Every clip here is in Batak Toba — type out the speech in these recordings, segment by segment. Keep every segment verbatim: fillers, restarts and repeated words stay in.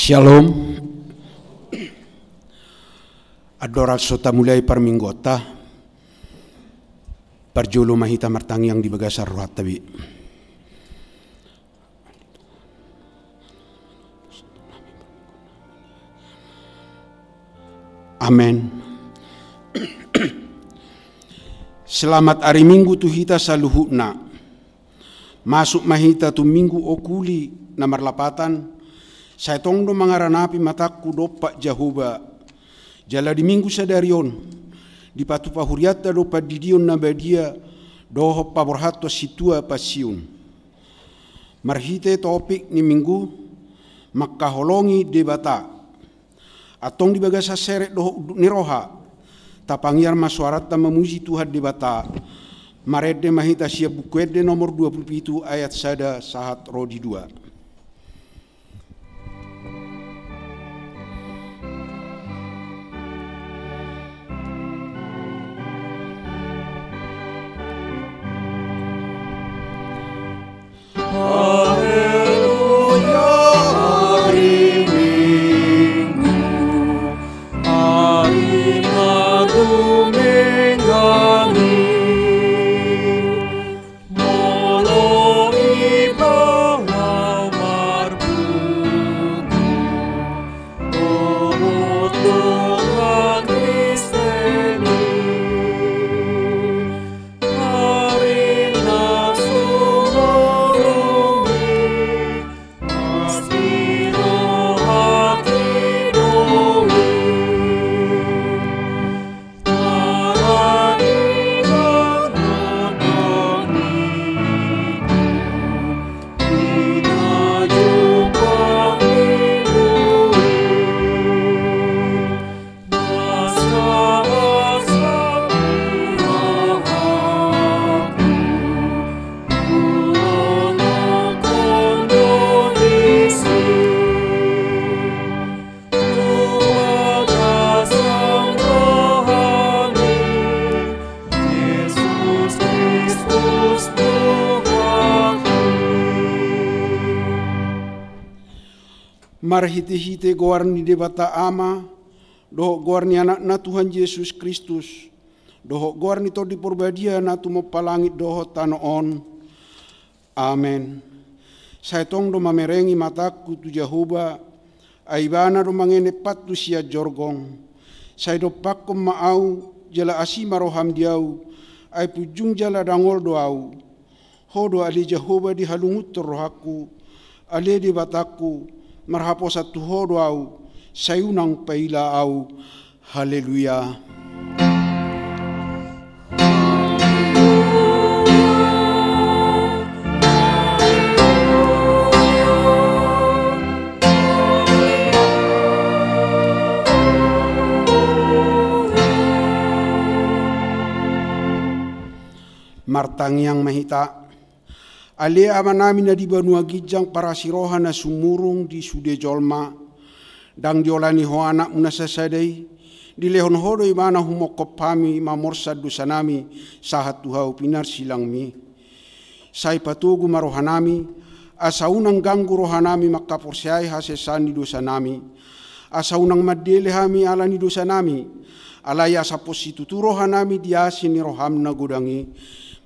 Shalom. Andorang so tamulai parmingguonta, parjolo ma hita martangiang di bagasan rohanta be. Amen. Selamat ari Minggu tu hita saluhutna. Masuk ma hita tu Minggu Okuli na marlapatan, sai tong do mangaranapi matangku dompak Jahowa. Jala di Minggu sadari on, dipatupa hurianta do pandidion na badia dohot paborhathon sintua pansiun. Marhite topik ni Minggu, mangkaholongi Debata. Antong di bagasan serep dohot unduk ni roha, tapangiar ma soaranta mamuji Tuhan Debata. Marende ma hita sian Buku Ende nomor dua pulu pitu ayat sada sahat ro di dua. Haleluya, ari Minggu, ari na dumenggan i. Molo iba laho marpungu, dohot dongan Kristen i. Ari na sumurung i, pasti rohangki do i. Maradi maradi di na jumpang Minggu i. Marhitehite goar ni Debata Ama, dohot goar ni Anakna Tuhan Jesus Kristus, dohot goar ni Tondi Porbadia na tumompa langit dohot tano on. Amen. Sai tong do mamerengi matangku tu Jahowa, ai Ibana do mangenek pantu sian jorgong. Sai dompakkon ma ahu, jala asi ma roham di ahu, ai punjung jala dangol do ahu. Ho do ale Jahowa dihalungunhon rohangku, ale Debatangku, marhaposan tu Ho do ahu, sai unang paila ahu. Haleluya. Martangiang ma hita. Ale Amanami na di banua ginjang, parasi roha na sumurung di sude jolma, ndang diolani Ho Anakmu na sasada i, dilehon Ho do Ibana humongkop hami mamorsan dosanami sahat tu hau pinarsilangmi. Sai patogu ma rohanami, asa unang ganggu rohanami mangkaporseai hasesaan ni dosanami, asa unang mandele hami ala ni dosanami, alai asa pos situtu rohanami di asi ni roham na godang i,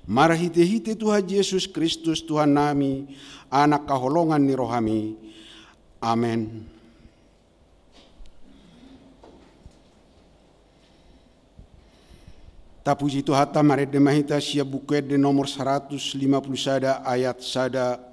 marhitehite Tuhan Jesus Kristus Tuhannami, Anak haholongan ni rohami. Amen. Tapuji Tuhanta, marende ma hita sian Buku Ende nomor saratus lima pulu sada ayat sada.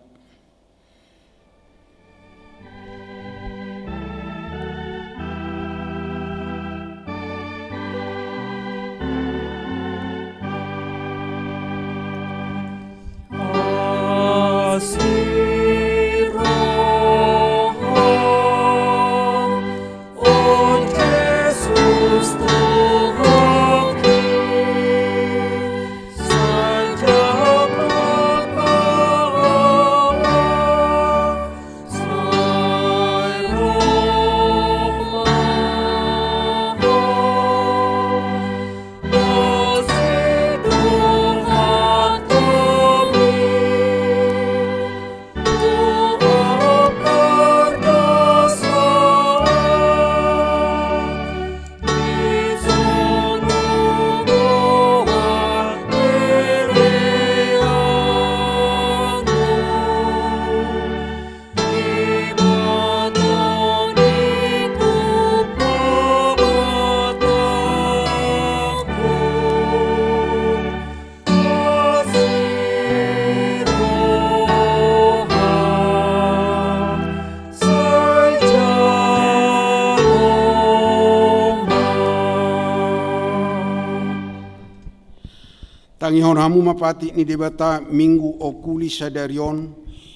Tangihon hamu ma patik ni Debata Minggu Okuli sadari on,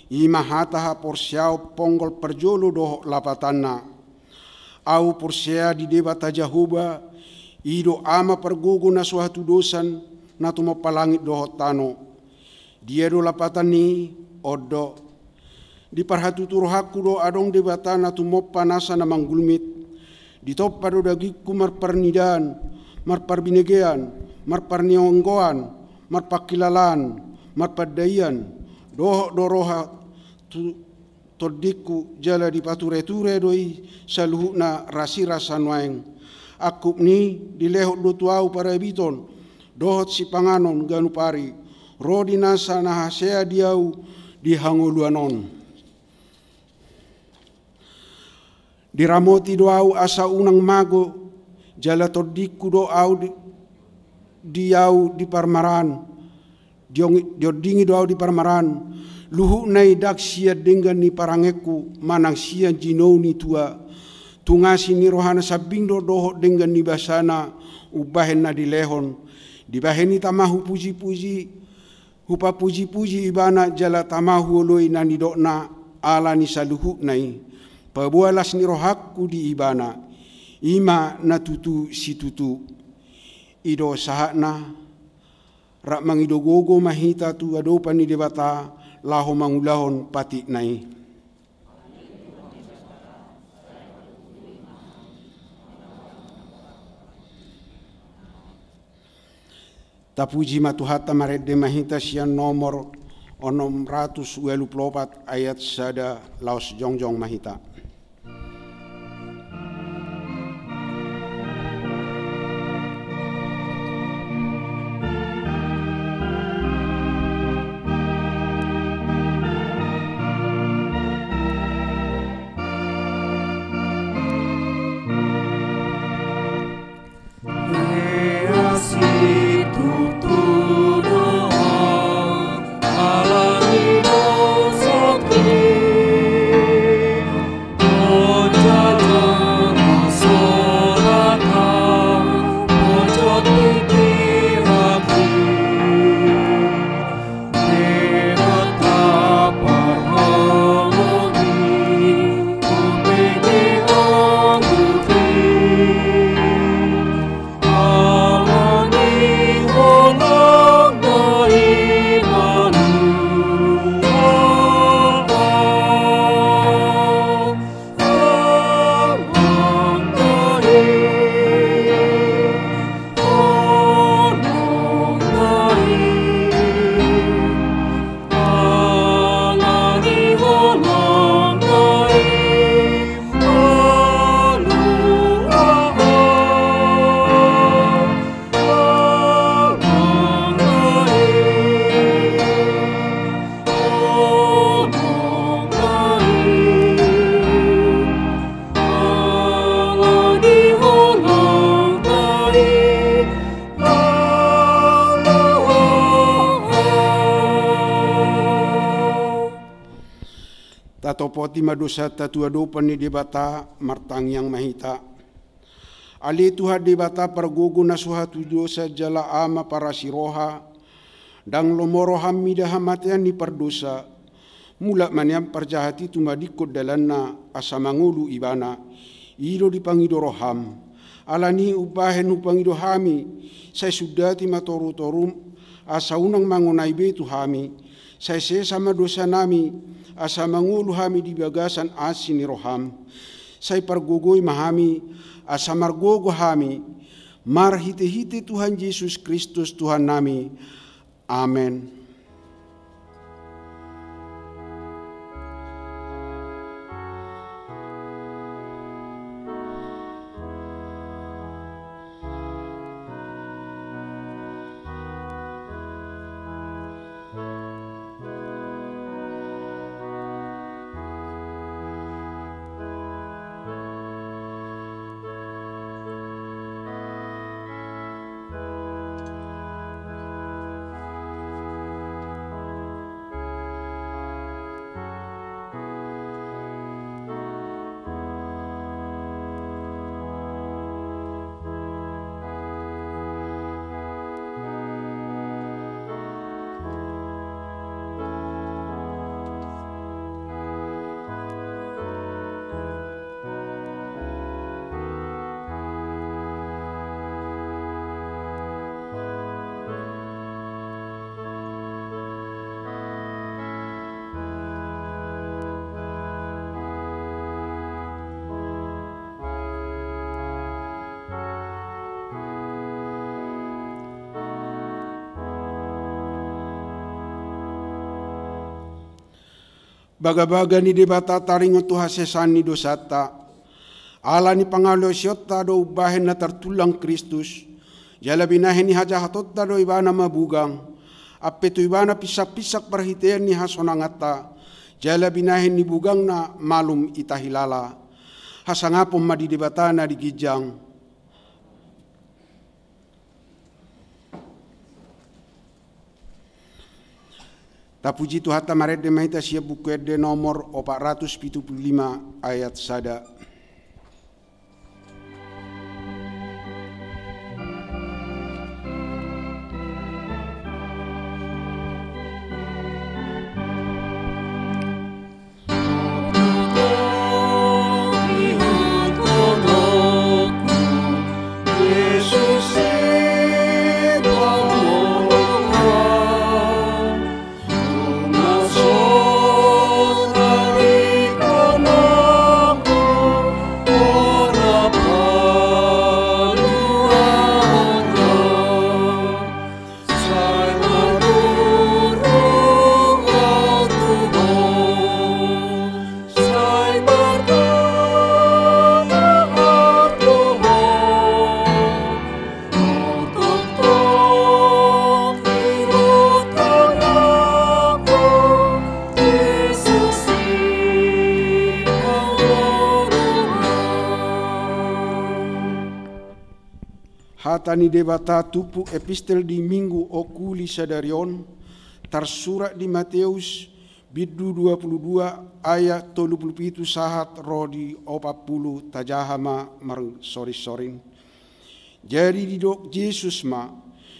i ma hata haporseaon ponggol parjolo dohot lapatanna. Ahu porsea di Debata Jahowa, i do Ama pargogo na so hatudosan, na tumompa langit dohot tano. Dia do lapatan ni i? On do. Diparhatutu rohangku do adong Debata na tumompa nasa na manggulmit. Ditompa do dagingku marparnidaan, marparbinegean, marparnionggoan, marpangkilalaan, marpandaian, dohot do roha tu tondingku, jala dipatureture do i saluhutna rasirasa nuaeng. Angkup ni i dilehon do tu ahu parabiton dohot sipanganon ganup ari, ro di nasa na hasea di ahu di hangoluan on. Diramoti do ahu asa unang mago, jala tondingku do ahu di, di ahu di parmaraan. Diong-, diondingi do ahu di parmaraan. Luhutna i ndang sian denggan ni parangeanku manang sian jinou ni tua. Tung asi ni rohana sambing do dohot denggan ni basana umbahen na dilehon. Dibahen i tama hupujipuji, hupapujipuji ibana jala tama huoloi na nidokna ala ni saluhutna i. Paboa las ni rohangku di ibana. I ma na tutu situtu. I do sahatna. Rap mangido gogo ma hita tu adopan ni Debata laho mangulahon patikna i. Tapuji ma Tuhanta, marende ma hita sian nomor onom ratus ualu pulu opat ayat sada, laos jongjong ma hita. Tatopoti ma dosanta tu adopan ni Debata, martangiang ma hita. Ale Tuhan Debata pargogo na so hatudosan jala Ama parasi roha, ndang lomo roham mida hamatean ni pardosa. Mulak ma nian parjahat i tumadingkon dalanna asa mangolu ibana. I do dipangido roham. Alani i umbahen hupangido hami, sai sundati ma torutorum, asa unang mangonai be tu hami. Sai sesa ma dosanami, asa mangolu hami di bagasan asi ni roham. Sai pargogoi ma hami, asa margogo hami, marhitehite Tuhan Jesus Kristus Tuhannami. Amen. Bagabaga ni Debata taringot tu hasesaan ni dosanta. Ala ni pangalaosionta do umbahen na tartulang Kristus, jala binahen ni hajahatonta do ibana mabugang, ampe tu ibana pinsakpinsak parhitean ni hasonanganta, jala binahen ni bugangna malum ita hilala. Hasangapon ma di Debata na di ginjang. Tapuji Tuhanta, marende ma hita sian Buku Ende nomor opat ratus pitu pulu lima, ayat sada. Hata ni Debata tumpu epistel di Minggu Okuli sadari on, tarsurat di Mateus, bindu dua pulu dua, ayat tolu pulu pitu sahat ro di opat pulu. Tajaha ma marsorinsorin. Jadi didok Jesus ma: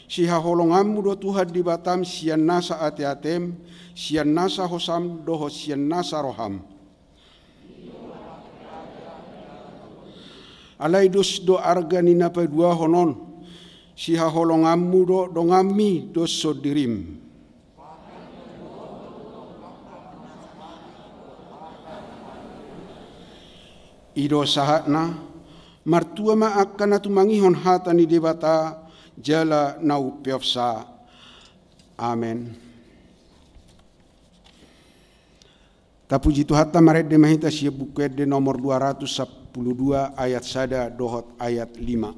Sihaholonganmu do Tuhan Debatam sian nasa ateatem, sian nasa hosam, dohot sian nasa roham. Alai dos do arga ni na paduahon on: Sihaholonganmu do donganmi dos sondirim. I do sahatna. Martua ma angka na tumangihon hata ni Debata jala na umpeopsa. Amen. Tapuji Tuhanta, marende ma hita sian Buku Ende nomor dua ratus sampulu dua, ayat sada dohot ayat lima.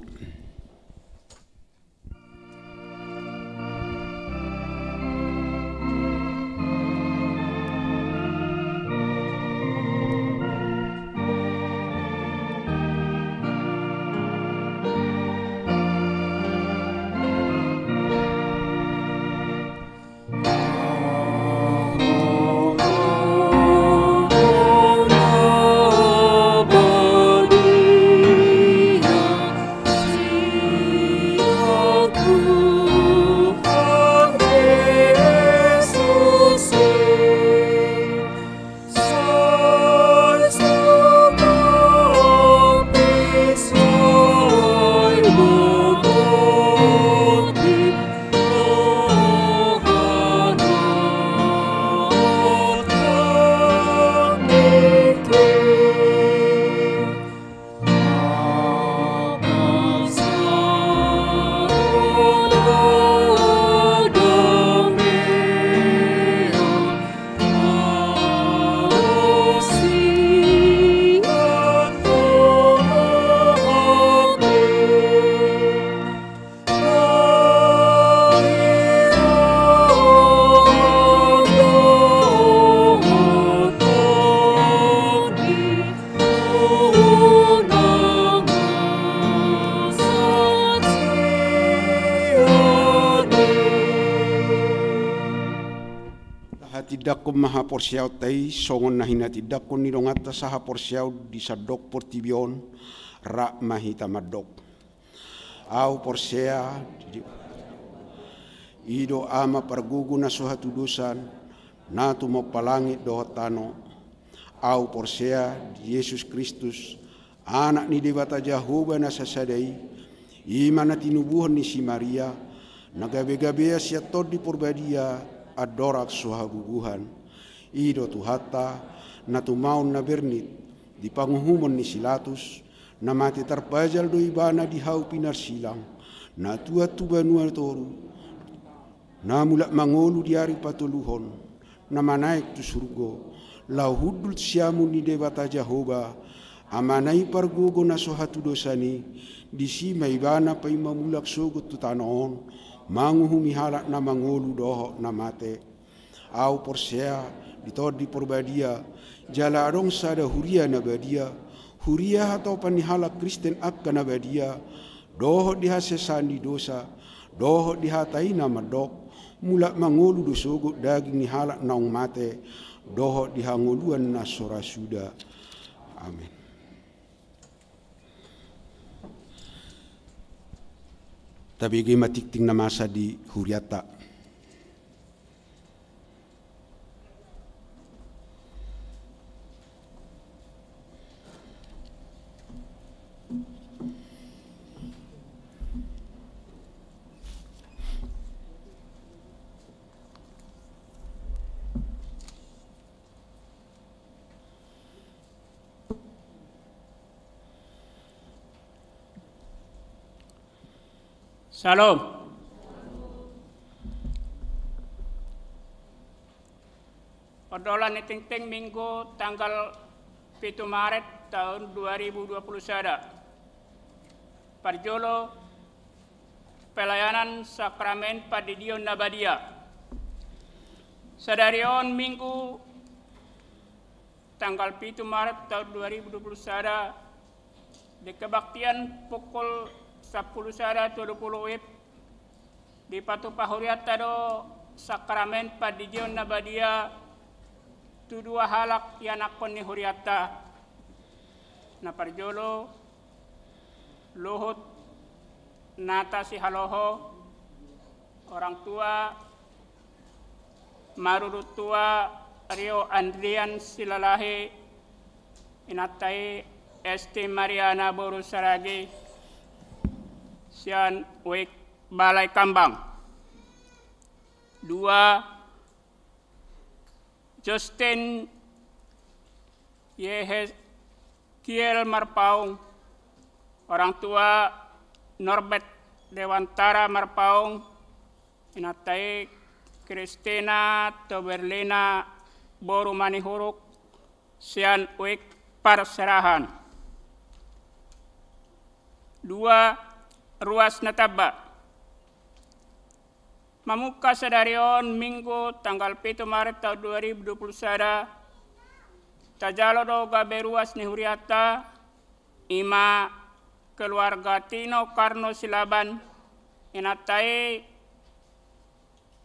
Tahatindangkon ma haporseaonta i songon na hinatindangkon ni donganta sahaporseaon di sandok portibi on, rap ma hita mandok. Ahu porsea di, i do Ama pargogo na so hatudosan, na tumompa langit dohot tano. Ahu porsea di Jesus Kristus, Anak ni Debata Jahowa na sasada i, i ma na tinubuhon ni si Maria, na gabegabea sian Tondi Porbadia, andorang so habubuhan. I do Tuhanta, na tumaon na bernit di panguhumon ni si Latus, na mate tarpajal do ibana di hau pinarsilang, na tuat tu banua toru, na mulak mangolu di ari patoluhon, na manaek tu surgo, Laho hundul siamun ni Debata Jahowa, Amana i pargogo na so hatudosan i, disi ma ibana paima mulak sogot tu tano on, manguhumi halak na mangolu dohot na mate. Ahu porsea di Tondi Porbadia, jala adong sada huria na badia, huria hatopan ni halak Kristen angka na badia, dohot di hasesaan ni dosa, dohot di hata i na mandok, mulak mangolu do sogot daging ni halak naung mate, dohot di hangoluan na so ra suda. Amen. Tabege ma tingting na masa di hurianta. Syalom. Pardolan ni tingting Minggu tanggal pitu Maret tahun dua ribu dua puluh sada. Parjolo, pelayanan sakramen pandidion na badia. Sadari on Minggu tanggal pitu Maret tahun dua ribu dua puluh sada, di kebaktian pukul sampulu sada tolu pulu WIB, dipatupa hurianta do sakramen pandidion na badia tu dua halak ianakhon ni hurianta. Na parjolo, Luhut Nata Sihaloho, orang tua, marurung tua Rio Andrian Silalahi, inanta i Esti Mariana boru Saragi, sian WIB Balai Kambang. Dua, Justin Yeheskiel Marpaung, orang tua Norbert Dewantara Marpaung, inanta i Kristina Toberlina boru Manihuruk, sian WIB Parserahan. Dua, ruas na tamba. Mamungka sadari on Minggu tanggal pitu Maret tahun dua ribu dua puluh sada, tajalo do gabe ruas ni hurianta, ima keluarga Tino Karno Silaban, inanta i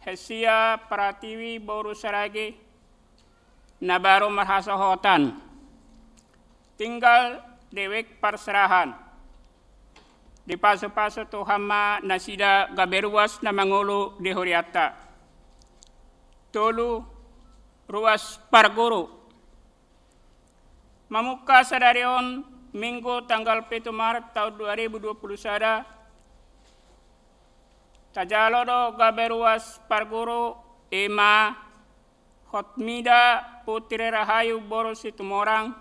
Hesia Pratiwi boru Saragi, na baru marhasohotan, tinggal di WIB Parserahan. Dipasupasu Tuhan ma nasida gabe ruas na mangolu di hurianta. Tolu, ruas parguru. Mamungka sadari on Minggu tanggal pitu Maret tahun dua ribu dua puluh sada, tajalo do gabe ruas parguru, ima Hotmida Putri Rahayu boru Situmorang,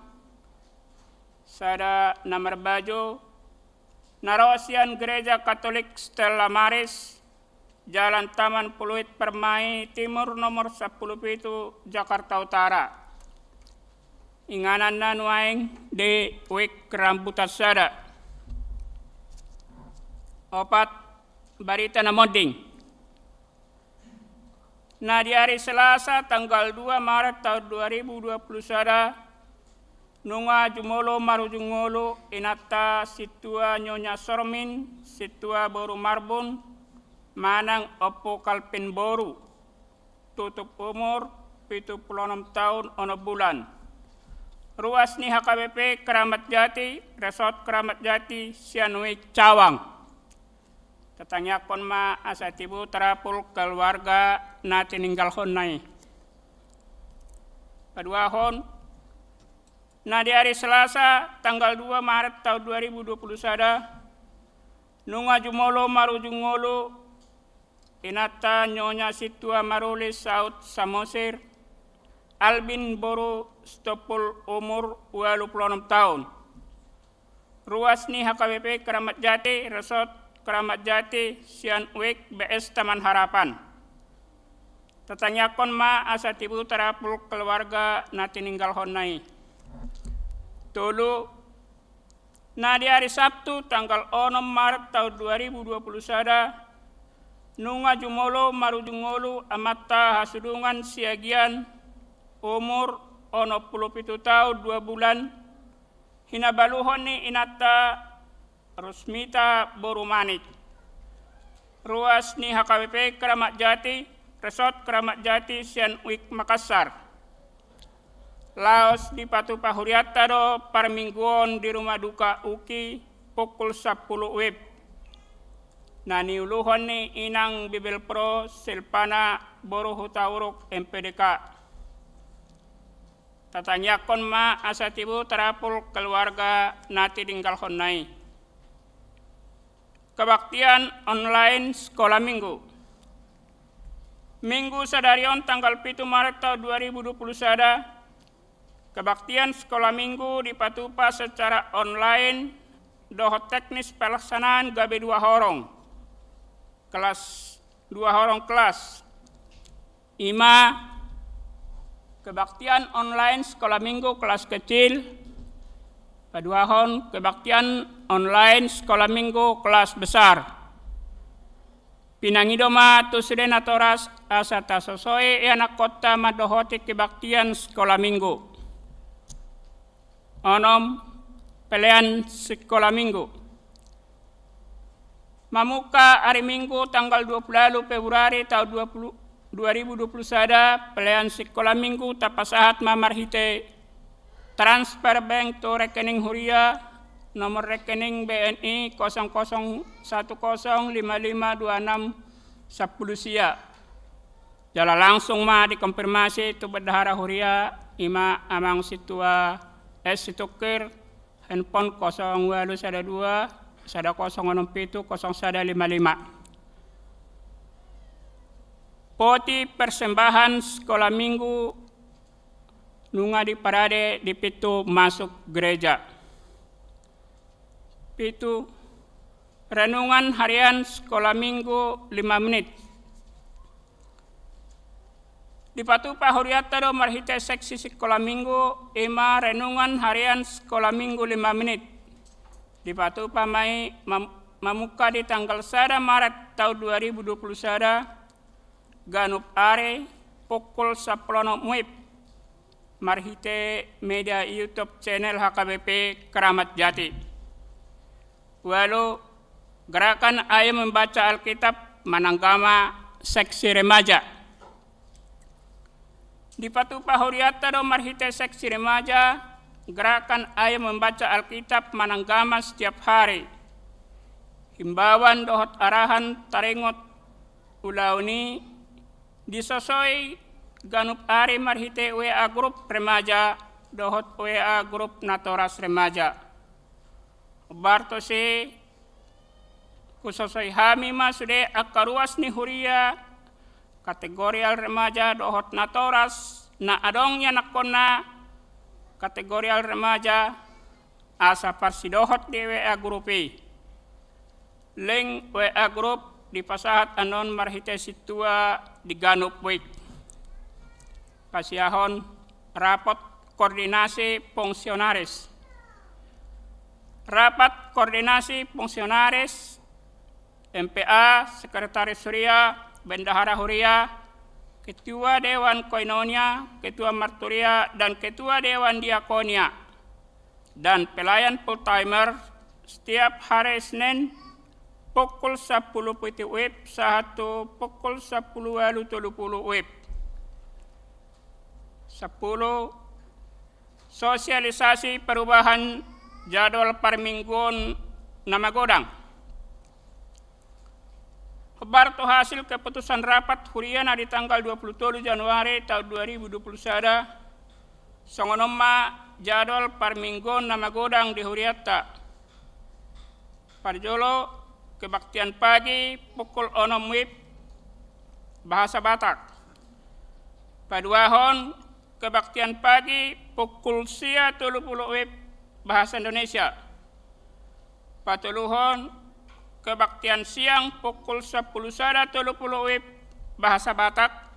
sada na marbajo, na ro sian Gereja Katolik Stella Maris, Jalan Taman Pluit Permai Timur nomor sampulu pitu, Jakarta Utara. Ingananna nuaeng di WIB Rambutan Sada. Opat, barita na monding. Na di ari Selasa tanggal dua Maret tahun dua ribu dua puluh sada, nunga jumolo marujung ngolu inanta Sintua Nyonya Sormin, Sintua boru Marbun, manang Ompu Kalpin boru, tutup umur pitu pulu onom taon onom bulan. Ruas ni HKBP Keramat Jati, Resort Keramat Jati, sian WIB Cawang. Tatangiangkon ma asa tibu tarapul keluarga na tininggalhonna i. Paduahon, na di ari Selasa tanggal dua Maret tahun dua ribu dua puluh sada, nunga jumolo marujung ngolu inanta Nyonya Sintua Maruli Saud Samosir, Albin boru Sitompul, umur ualu pulu onom taon. Ruas ni HKBP Keramat Jati, Resort Keramat Jati, sian WIB BS Taman Harapan. Tatangiangkon ma asa tibu tarapul keluarga na tininggalhonna i. Tolu, na di ari Sabtu tanggal onom Maret taon dua ribu dua puluh sada, nunga jumolo marujung ngolu amanta Hasudungan Siagian, umur onom pulu pitu taon dua bulan, hinabaluhon ni inanta Rusmita boru Manik. Ruas ni H K B P Keramat Jati, Resort Keramat Jati sian U I K Makassar. Laos dipatupa hurianta do parmingguon di rumah duka UKI pukul sampulu W I B. Na niuluhon ni inang Bibelvrouw Silvana boru Hutauruk M P D K. Tatangiangkon ma asa tibu tarapul keluarga na tininggalhonna i. Kebaktian online Sekolah Minggu. Minggu sadari on tanggal pitu Maret taon dua ribu dua puluh sada, kebaktian Sekolah Minggu dipatupa secara online dohot teknis pelaksanaan gabe dua horong. Kelas, dua horong kelas. Ima kebaktian online Sekolah Minggu kelas kecil, paduahon kebaktian online Sekolah Minggu kelas besar. Pinangido ma tu sude natoras asa tasosoi ianakkonta mandohoti kebaktian Sekolah Minggu. Onom, pelean Sekolah Minggu. Mamungka ari Minggu tanggal dua puluh ualu Februari taon dua puluh, dua ribu dua puluh sada, pelean Sekolah Minggu tapasahat ma marhite transfer bank tu rekening huria, nomor rekening B N I kosong kosong satu kosong lima lima dua enam sampulu sia. Jala langsung ma dikonfirmasi tu bendahara huria, ima amang sintua S Situngkir, handphone kosong ualu sada dua sada kosong onom pitu kosong sada lima lima. Poti persembahan Sekolah Minggu nunga diparade di pintu masuk gereja. Pitu, renungan harian Sekolah Minggu lima menit. Dipatupa hurianta do marhite seksi Sekolah Minggu, ima renungan harian Sekolah Minggu lima menit. Dipatupa ma i mam-, mamungka di tanggal sada Maret taon dua ribu dua puluh sada, ganup ari pukul sampulu onom W I B, marhite media YouTube channel H K B P Keramat Jati. Ualu, gerakan Ayo Membaca Alkitab manang gama seksi remaja. Dipatupa hurianta do marhite seksi remaja gerakan Ayo Membaca Alkitab manang gama setiap hari. Himbauan dohot arahan taringot ulaon i disosoi ganup ari marhite W A grup remaja dohot W A grup natoras remaja. Bartos i, husosoi hami ma sude angka ruas ni huria, kategorial remaja dohot natoras na adong ianakkonna kategorial remaja, asa parsidohot di W A grup i. Link W A grup dipasahat annon marhite sintua di ganup boik. Pasiahon rapot koordinasi fungsionaris. Rapat koordinasi fungsionaris, M P A, sekretaris huria, bendahara huria, ketua dewan koinonia, ketua marturia, dan ketua dewan diakonia, dan pelayan full timer setiap hari Senin pukul sampulu pitu W I B sahat tu pukul sampulu ualu tolu pulu W I B. Sampulu, sosialisasi perubahan jadwal parmingguon na magodang. Hombar tu hasil keputusan rapat huria na di tanggal dua puluh tolu Januari taon dua ribu dua puluh sada, songon on ma jadwal parmingguon na magodang di hurianta. Parjolo, kebaktian pagi pukul onom W I B, bahasa Batak. Paduahon, kebaktian pagi pukul sia tolu pulu W I B, bahasa Indonesia. Patoluhon, kebaktian siang pukul sampulu sada tolu pulu W I B, bahasa Batak.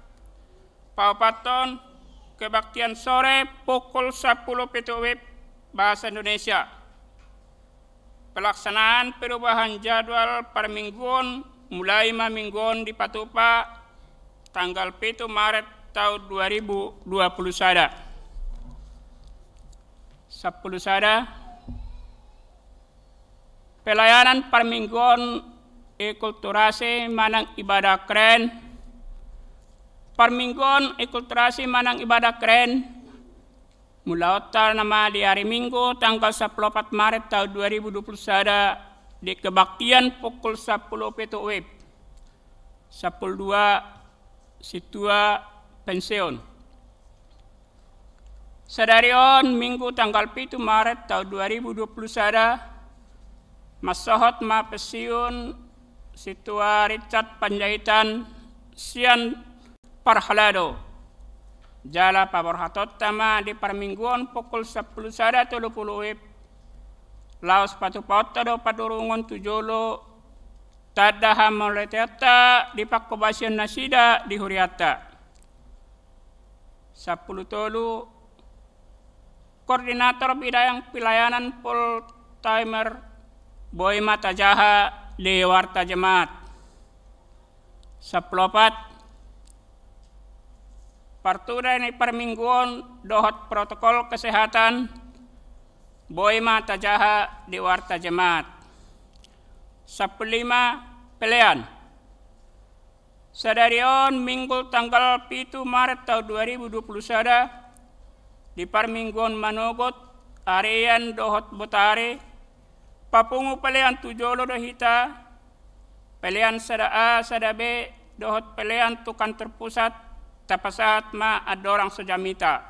Paopathon, kebaktian sore pukul sampulu pitu WIB, bahasa Indonesia. Pelaksanaan perubahan jadwal parmingguon, mulai ma minggu on dipatupa, tanggal pitu Maret tahun dua ribu dua puluh sada. Sampulu sada. Pelayanan parmingguon, akulturasi manang ibadah keren. Parmingguon, akulturasi manang ibadah keren. Mulaonta nama di hari Minggu tanggal sampulu opat Maret tahun dua ribu dua puluh sada, di kebaktian pukul sampulu pitu WIB. Sampulu dua, sintua pensiun. Sadari on, Minggu tanggal pitu Maret tahun dua ribu dua puluh sada, mansohot ma pensiun sintua Richard Panjaitan sian parhalado. Jala paborhatonta ma di parmingguon pukul sampulu sada tolu pulu WIB, laos patupaonta do padurungon tu jolo, tanda hamauliateonta di panghobasion nasida di hurianta. Sampulu tolu, koordinator bidang pelayanan full timer, boi ma tajaha di warta jemaat. Sampulu opat, partuda ni parmingguon dohot protokol kesehatan, boi ma tajaha di warta jemaat. Sampulu lima, pelean. Sadari on, Minggu tanggal pitu Maret tahun dua ribu dua puluh sada, di parmingguon manogot, arian dohot botari, papungu pelean tu jolo do hita, pelean sada A, sada B, dohot pelean tu kantor pusat, tapasahat ma andorang so jamita.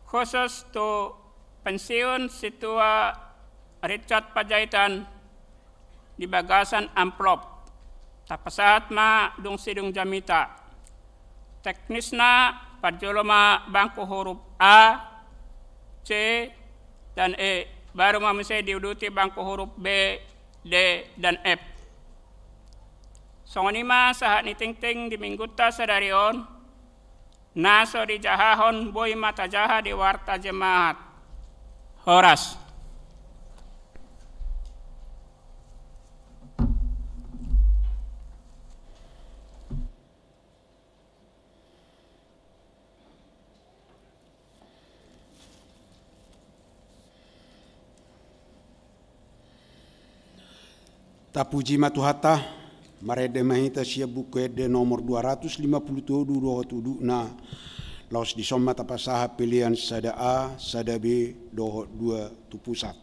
Khusus tu pensiun sintua Richard Panjaitan, di bagasan amplop. Tapasahat ma dung sidung jamita. Teknisna, parjolo ma bangku huruf A, C, dan E. Baru ma muse diuduti bangku huruf B, D, dan F. Songon i ma sahat ni tingting di minggunta sadari on. Na so dijahahon boi ma tajaha di warta jemaat. Horas. Tapuji ma Tuhanta, marende ma hita sian Buku Ende nomor dua ratus lima pulu tolu dohot udutna, laos dison ma tapasahat pelean sada A, sada B, dohot dua tu pusat.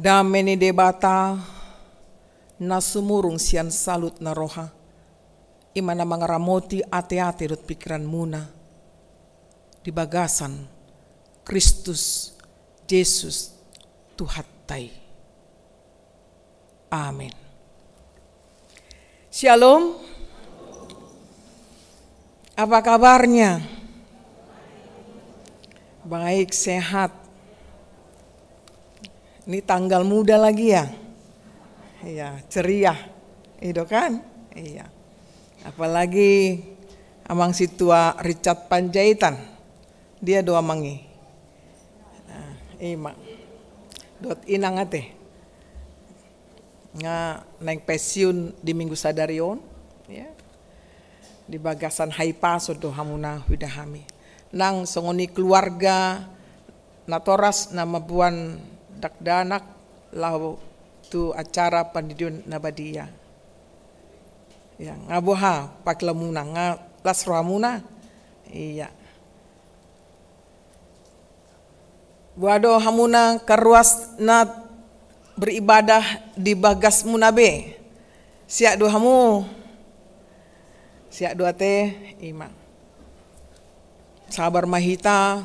Dame ni Debata na sumurung sian saluhutna roha, i ma na mangaramoti ateate dohot pingkiranmuna di bagasan Kristus Jesus Tuhanta i. Amin. Shalom. Apa kabarnya? Baik, sehat. Ini tanggal muda lagi ya? Iya, ceria. I do kan? Iya. Apalagi Amang Sintua Richard Panjaitan. Dia do amang i. Nah, i ma. Dohot inang ate. Nga naeng pensiun di minggu sadari on, ya. Di bagasan hahipason do hamuna huida hami. Nang songon i keluarga natoras na mamboan dakdanak laho tu acara pandidion na badia. Ya, nga boha pangkilalaonmuna, nga las rohamuna? Iya. Boha do hamuna karuas na beribadah di bagasmuna be? Siap do hamu? Siap do ate, i ma. Sabar ma hita,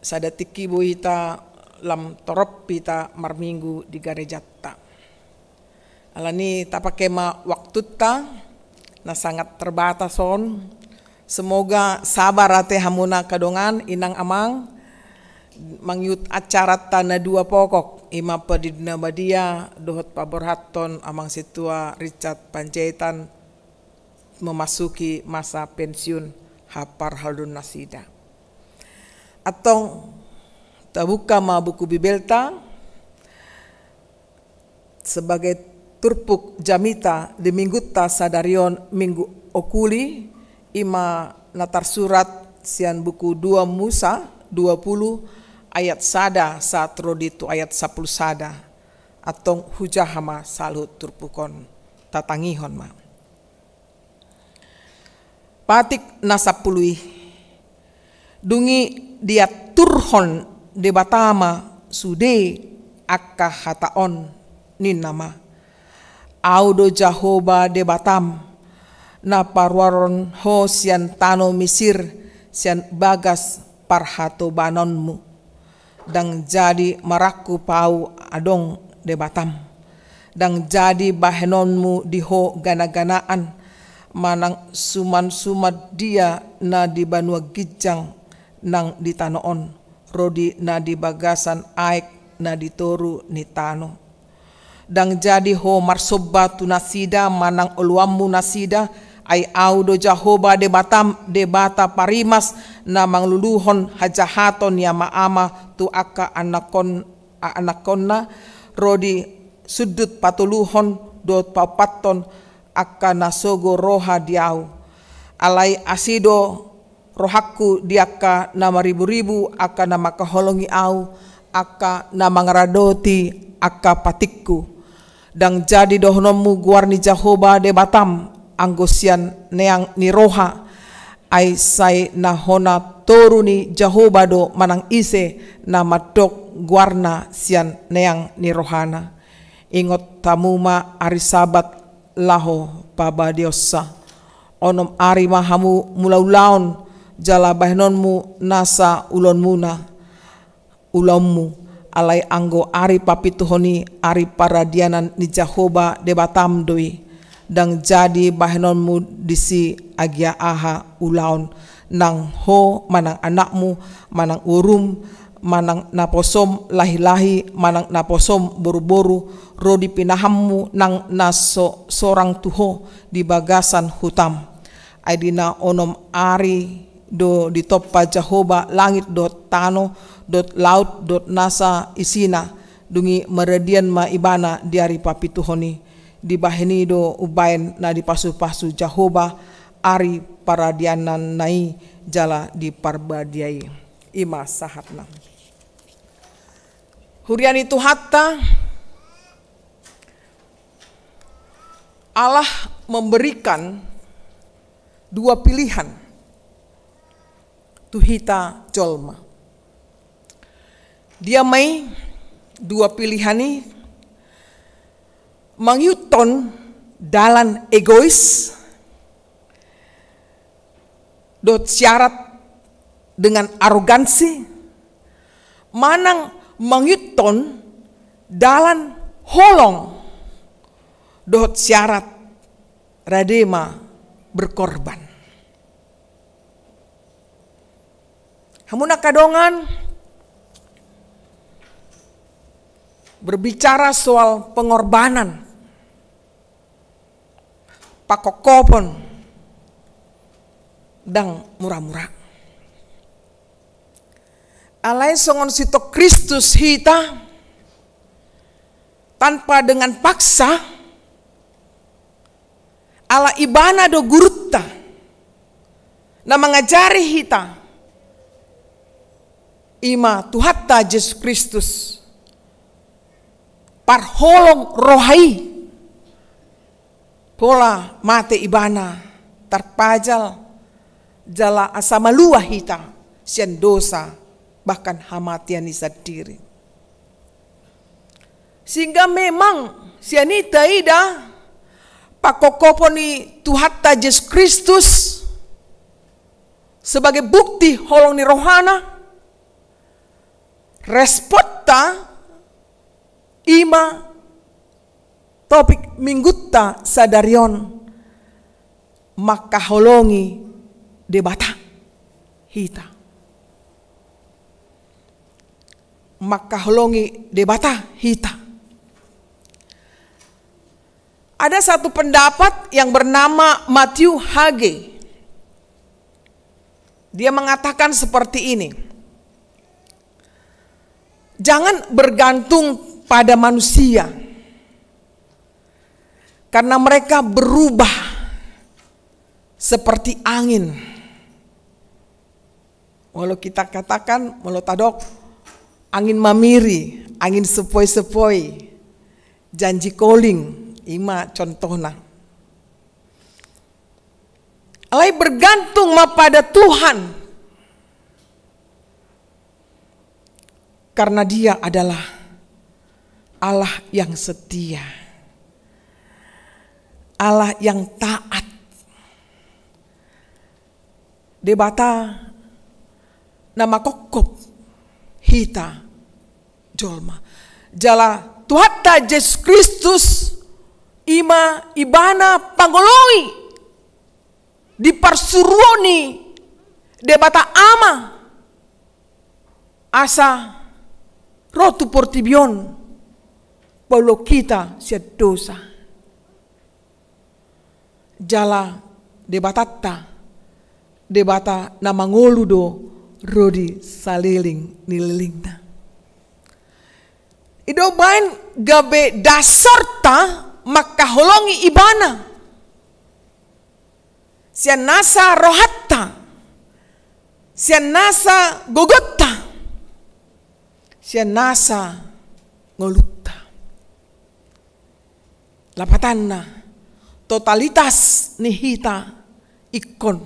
sada tingki boi hita lam torop hita marminggu di garejanta. Alani i tapake ma waktunta na sangat terbatas on. Semoga sabar ate hamuna angka dongan, inang amang, mangihut acaranta na dua pokok, i ma pandidion na badia dohot paborhathon Amang Sintua Richard Panjaitan memasuki masa pensiun, haparhalado nasida. Antong tabuka ma buku Bibelta, sebagai turpuk jamita di minggunta sadari on, Minggu Okuli, i ma na tarsurat sian buku dua Musa dua puluh ayat sada sahat ro di tu ayat sampulu sada. Antong hujaha ma saluhut turpuk on, tatangihon ma. Patik na sampulu i. Dung i diaturhon Debata ma sude angka hata on, ninna ma: Ahu do Jahowa Debatam, na paruarhon ho sian tano Misir, sian bagas parhatobanonmu. Ndang jadi marangkup ahu adong Debatam. Ndang jadi bahenonmu di ho ganaganaan, manang sumansuman dia na di banua ginjang nang di tano on, ro di na di bagasan aek na di toru ni tano. Ndang jadi ho marsomba tu nasida manang oloanmu nasida, ai Ahu do Jahowa Debatam, Debata parimas, na mangaluluhon hajahaton ni amaama tu angka anakkon, a-, anakkonna, ro di sundut patoluhon dohot paompathon angka na sogo roha di Ahu. Alai asi do rohangku di angka na mariburibu, angka na mangkaholongi Ahu, angka na mangaradoti angka patikku. Ndang jadi dohononmu goar ni Jahowa Debatam anggo sian neang ni roha, ai sai na hona toru ni Jahowa do manang ise na mandok goarna sian neang ni rohana. Ingot hamu ma ari Sabat laho pabadiaonsa. Onom ari ma hamu mulaulaon jala bahenonmu nasa ulaonmuna, ulaonmu. Alai anggo ari papituhon i ari paradianan ni Jahowa Debatam do i. Ndang jadi bahenonmu disi agia aha ulaon, nang ho manang anakmu, manang uarum, manang naposom lahilahi, manang naposom boruboru, ro di pinahanmu nang na so sorang tu ho di bagasan hutam. Ai di na onom ari do ditompa Jahowa langit dohot tano dohot laut dohot nasa isina, dung i maradian ma ibana di ari papituhon i. Dibahen i do umbaen na dipasupasu Jahowa ari paradiananna i jala diparbadiai. I ma sahatna. Huria ni Tuhanta, Allah memberikan dua pilihan tu hita jolma. Dia ma i, Dua pilihan i, mangihuthon dalan egois dohot syarat dengan arogansi, manang mangihuthon dalan holong dohot syarat rade ma berkorban. Hamu angka dongan, berbicara soal pengorbanan, pakokkopon, ndang mura-mura. Alai songon sitong Kristus hita, tanpa dengan paksa, ala Ibana do gurunta, na mangajari hita, i ma Tuhanta Jesus Kristus, parholong roha i, pola mate Ibana tarpajal, jala asa malua hita sian dosa, bahkan hamatean i sandiri. Sehingga memang sian i taida pakokkopon ni Tuhanta Jesus Kristus sebagai bukti holong ni rohana, responta i ma topik minggunta sadari on, mangkaholongi Debata hita. Mangkaholongi Debata hita. Ada satu pendapat yang bernama Matthew Hage. Dia mengatakan seperti ini, "Jangan bergantung pada manusia, karena mereka berubah seperti angin." Molo kita katakan, molo tadok, angin mamiri, angin sepoi-sepoi, janji koling, i ma contohna. Alai bergantung ma pada Tuhan, karena Dia adalah Allah yang setia, Allah yang taat, Debata na mangkokkop hita jolma. Jala Tuhanta Jesus Kristus, i ma Ibana pangoloi di parsuruon ni Debata Ama, asa ro tu portibi on, paulahon hita sian dosa. Jala Debatanta, Debata na mangolu do ro di saleleng ni lelengna. I do umbahen gabe dasorta mangkaholongi Ibana sian nasa rohanta, sian nasa gogonta, sian nasa ngolunta. Lapatanna, totalitas ni hita ingkon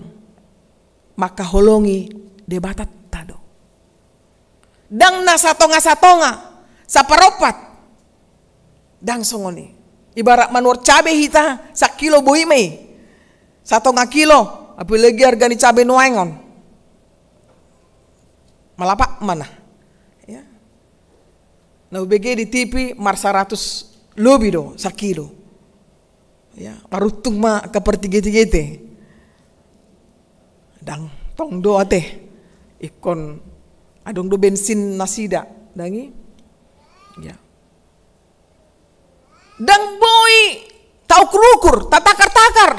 mangkaholongi Debatanta do. Ndang na satonga-satonga, saparompat. Ndang songon i. Ibarat manuhor cabe hita, sakilo boi ma i. Satonga kilo, apalagi arga ni cabe nuaeng on. Malapak mana? Ya. Na hubege di T V mar saratus lobi do sakilo. Ya, maruntung ma angka partigete-gete. Ndang tong do ate. Ingkon adong do bensin nasida, ndang i. Ya. Ndang boi taukur-ukur, tatakar-takar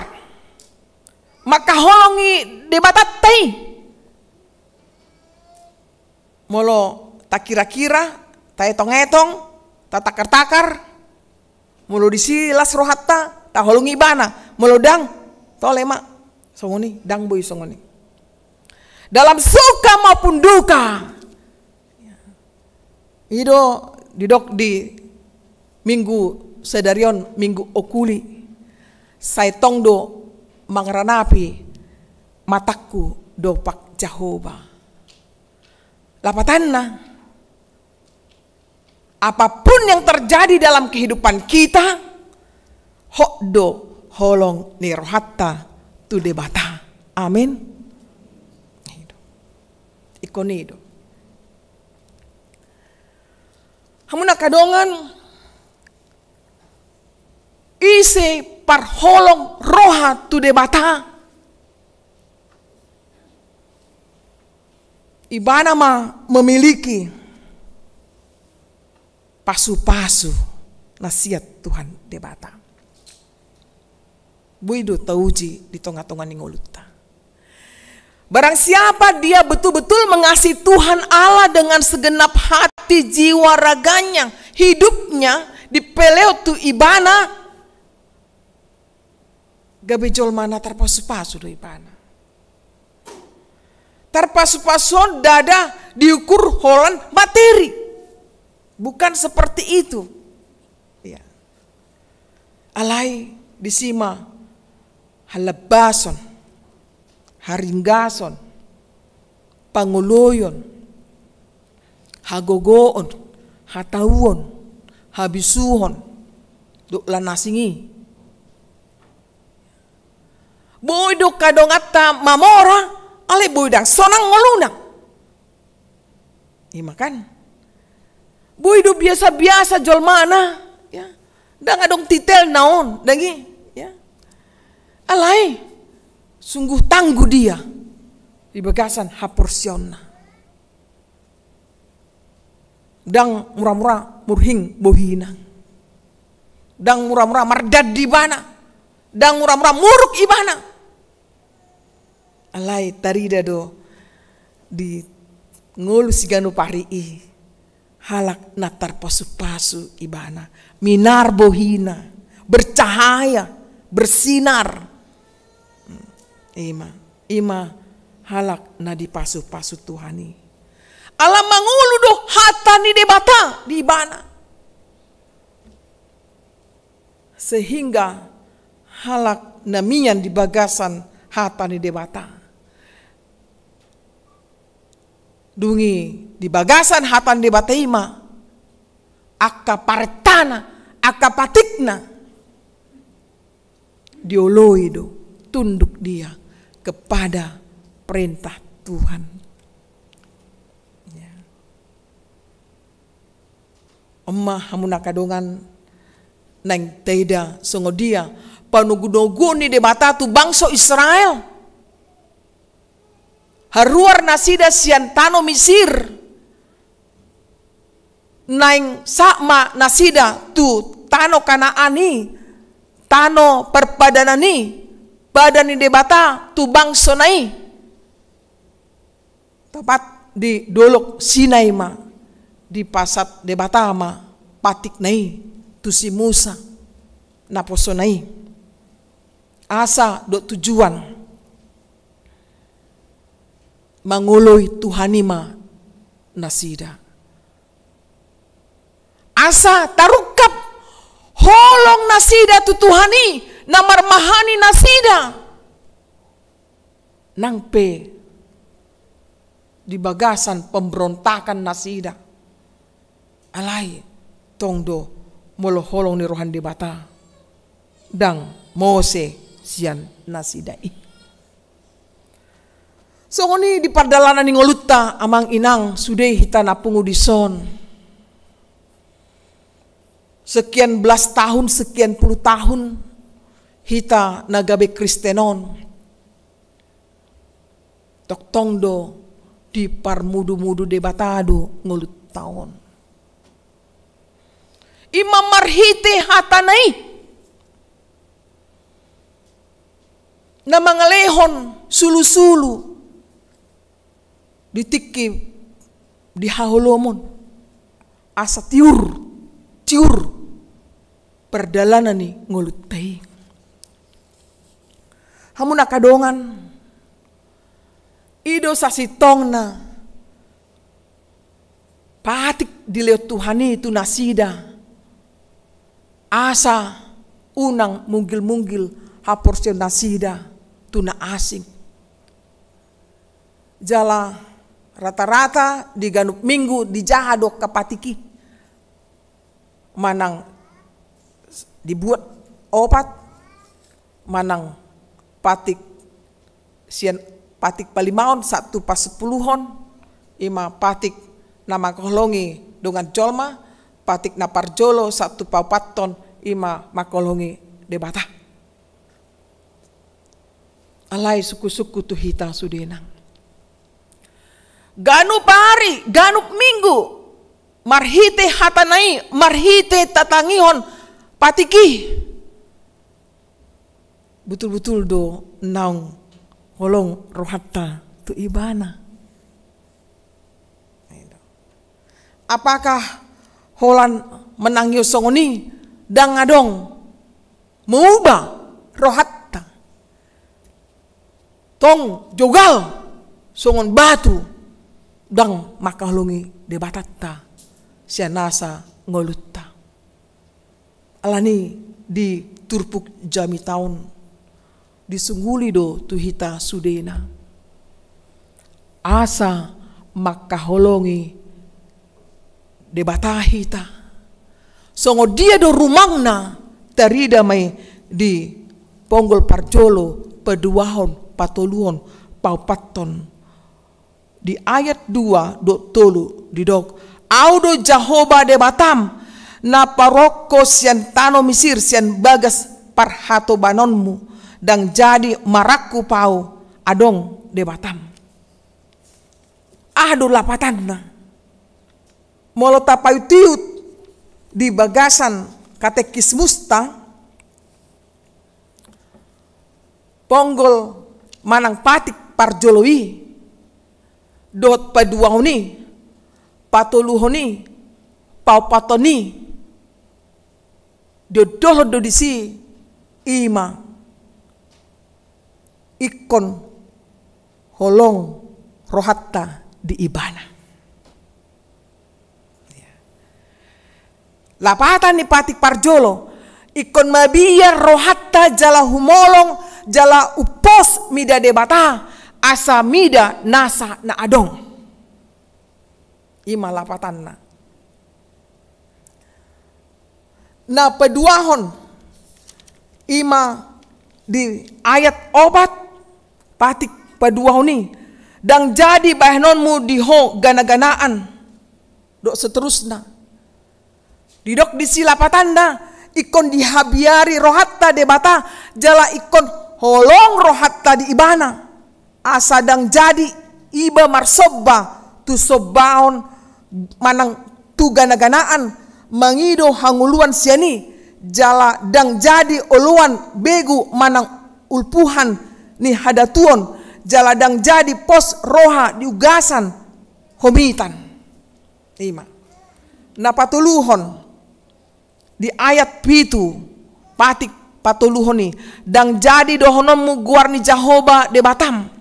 mangkaholongi Debatanta i. Molo takira-kira, taetong-etong, tatakar-takar, molo disi las rohanta, taholongi Ibana. Molo ndang, tole ma. Songon i, ndang boi songon i. Dalam suka maupun duka. I do didok di minggu sadari on, Minggu Okuli. Sai tong do mangaranapi matangku dompak Jahowa. Lapatanna, Apapun yang terjadi dalam kehidupan kita, hot do holong ni rohanta tu Debata. Amin. Ingkon i do. Hamu angka dongan, ise parholong roha tu Debata, ibana ma memiliki pasu-pasu na sian Tuhan Debata. Boi do tauji di tonga-tonga ni ngolunta. Barang siapa dia betul-betul mengasihi Tuhan Allah dengan segenap hati, jiwa, raganya, hidupnya, dipelehon tu ibana, gabe jolma na tarpasu-pasu do ibana. Tarpasu-pasu on ndada diukur holan materi. Bukan seperti itu. Ya. Alai disi ma halambason, haringgason, pangoloion, hagogoon, hatauon, habisuhon, dohot na asing i. Boi do angka donganta mamora, alai boi ndang sonang ngoluna. Ima kan? Boi do biasa-biasa jolmana, ya. Ndang adong titelna on, ndang i, ya. Alai, sungguh tangguh dia di bagasan haporseaonna. Ndang mura-mura murhing bohina. Ndang mura-mura mardandi ibana. Ndang mura-mura muruk ibana. Alai tarida do di ngolu siganup ari i halak na tarpasu-pasu ibana, minar bohina, bercahaya, bersinar. Hmm, ima, ima halak na dipasu-pasu Tuhan i. Ala mangolu do hata ni Debata di ibana. Sehingga halak na mian di bagasan hata ni Debata. Dung i di bagasan hata ni Debata i ma angka parentana, angka patikna dioloi do, tunduk dia kepada perintah Tuhan. Ya. Ima hamu angka dongan, naeng taida songon dia panogunoguon ni Debata tu bangso Israel. Haruar nasida sian tano Misir, naeng sahat ma nasida tu tano Kanaan i, tano parpadanan i, padan ni Debata tu bangsona i. Tepat di dolok Sinai ma dipasahat Debata ma patikna i tu si Musa naposona i. Asa dohot tujuan mangoloi Tuhan i ma nasida. Asa tarungkap holong nasida tu Tuhan i na marmahani nasida. Nang pe di bagasan pemberontakan nasida, alai tong do molo holong ni roha ni Debata ndang mose sian nasida i. Songon i di pardalanan ni ngolunta amang inang sude hita na pungu dison. Sekian belas tahun, sekian puluh tahun hita na gabe Kristen on. Tongtong do diparmudumudu Debata do ngolunta on. Ima marhite hatana i na mangalehon sulusulu di tingki di haholomon, asa tiur, tiur pardalanan ni ngolunta i. Hamu angka dongan, i do sasintongna patik dilehon Tuhan i tu nasida, asa unang munggil-munggil haporseaon nasida tu na asing. Jala rata-rata di ganup minggu dijaha do angka patik i. manang dibuat opat, manang patik sian patik palimaon sahat tu pasapuluhon, ima patik na mangkaholongi dongan jolma, patik na parjolo sahat tu paopathon, ima mangkaholongi Debata. Alai sungkun-sungkun tu hita sudena. Ganup ari, ganup minggu, marhite hatana i, marhite tatangihon patik i, butul-butul do naung holong rohanta tu ibana. Apakah holan manangihon songon i ndang adong mauba rohanta? Tong jogal songon batu ndang mangkaholongi Debatanta sian nasa ngolunta. Alani di turpuk jamita on disungguli do tu hita sudena asa mangkaholongi Debata hita. Songon dia do rumangna tarida ma i di ponggol parjolo, paduahon, patoluhon, paopathon. Di ayat dua dohot tolu didok, Au do Jahowa Debatam, na paruhon ho sian tano Misir, sian bagas parhatobanonmu, ndang jadi marangkup au adong debatam. Aha do lapatanna? Molo tapaihut-ihut di bagasan katekismusta, ponggol manang patik parjolo i, dohot paduahon i, patoluhon i, paopathon i, didok do disi, ima ingkon holong rohanta di ibana. Lapatan ni patik parjolo, ingkon mabiar rohanta jala humolong, jala umpos mida Debata, asa mida nasa na adong. Ima lapatanna. Na paduahon, ima di ayat opat, patik paduahon i, ndang jadi bahenonmu di ho gana-ganaan, dohot seterusna. Didok disi lapatanna, ingkon dihabiari rohanta Debata, jala ingkon holong rohanta di ibana. Asa ndang jadi iba marsomba tu sombaon manang tu gana-ganaan, mangido hangoluan sian i, jala ndang jadi oloan begu manang ulpuhan ni hadatuon, jala ndang jadi pos roha di ugasan homitan. Ima. Na patoluhon, di ayat pitu, patik patoluhon i, ndang jadi dohononmu goar ni Jahowa Debatam.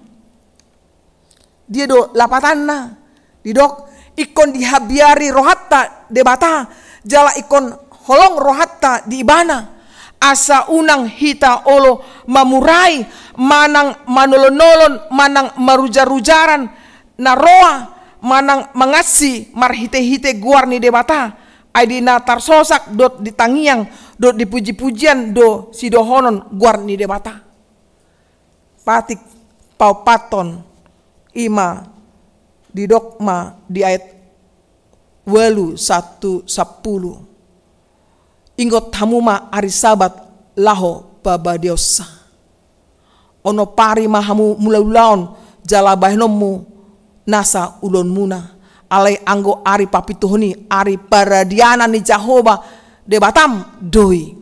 Dia do lapatanna? Didok, ingkon dihabiari rohanta Debata, jala ingkon holong rohanta di ibana. Asa unang hita olo mamurai, manang manolon-nolon, manang marujar-rujaran, na roa, manang mangansi marhite-hite goar ni Debata, ai di na tarsosak dohot di tangiang dohot di puji-pujian do sidohonon goar ni Debata. Patik paopathon, ima didok ma di ayat ualu sahat tu sampulu. Ingot hamu ma ari Sabat laho pabadiaonsa. Onom ari ma hamu mangula-ulaon jala bahenonmu nasa ulaonmuna. Alai anggo ari papituhon i ari paradianan ni Jahowa Debatam do i.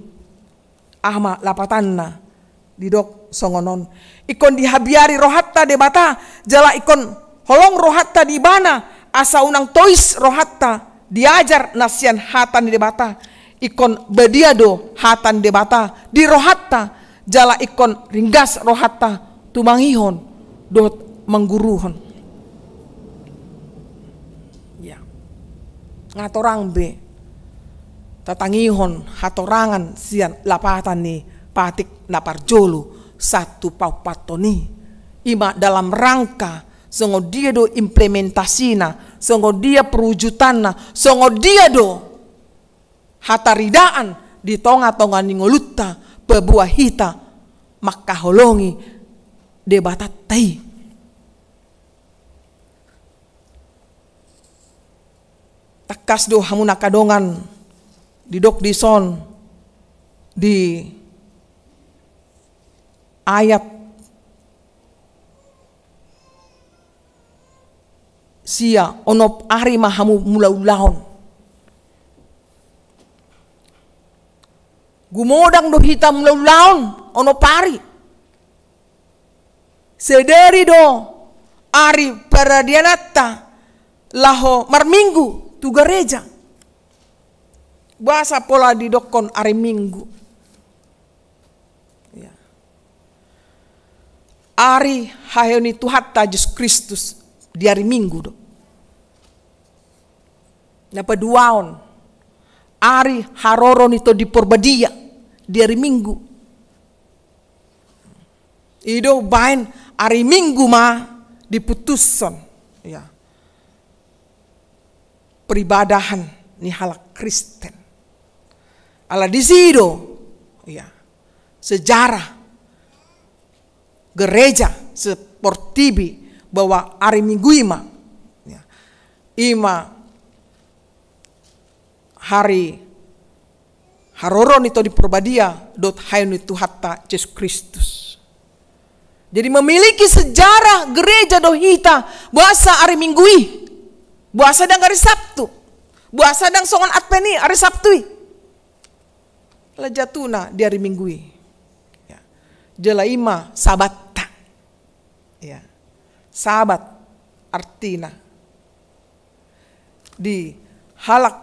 Aha ma lapatanna? Didok songon on. Ingkon dihabiari rohanta Debata, jala ingkon holong rohanta di ibana, asa unang tois rohanta di ajar na sian hata ni Debata. Ingkon badia do hata ni Debata di rohanta, jala ingkon ringgas rohanta tumangihon dohot mangguruhon. Ya. Nga torang be tatangihon hatorangan sian lapatan ni patik na parjolo sahat tu paopathon i. Ima dalam rangka songon dia do implementasina, songon dia perwujudanna, songon dia do hataridaan di tonga-tonga ni ngolunta, paboa hita mangkaholongi Debatanta i. Tangkas do hamu angka dongan, didok dison di ayat sia, onom ari ma hamu mangula ulaon. Gumodang do hita mangula ulaon onom ari. Sadari do ari paradiananta laho marminggu tu gareja. Boasa pola didokkon ari Minggu? Ya. Ari haheon ni Tuhanta Jesus Kristus di ari Minggu do. Na paduahon, ari haroro ni Tondi Porbadia di ari Minggu. I do umbahen ari Minggu ma diputushon, ya, peribadahan ni halak Kristen. Ala disi do, ya, sejarah gereja seportibi bahwa ari Minggu i ma, ya, i ma ari haroro ni Tondi Porbadia dohot haheon ni Tuhanta Jesus Kristus. Jadi memiliki sejarah gereja do hita, boasa ari Minggu i, boasa ndang ari Sabtu, boasa ndang songon Advent i ari Sabtu i. Ala jatuna di ari Minggu i, ya, jala i ma Sabatta. Ya. Sabat artina. Di halak,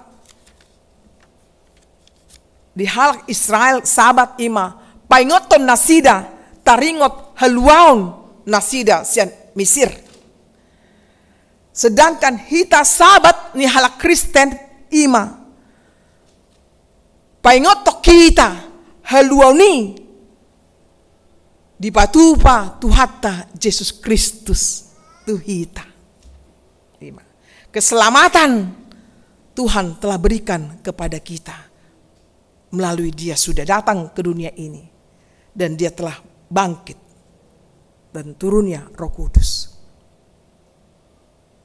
di halak Israel Sabat i ma paingothon nasida taringot haluaon nasida sian Misir. Sedangkan hita Sabat ni halak Kristen i ma paingothon hita haluaon i dipatupa Tuhanta Jesus Kristus tu hita. I ma. Keselamatan Tuhan telah berikan kepada kita melalui Dia sudah datang ke dunia ini dan Dia telah bangkit dan turunnya Roh Kudus.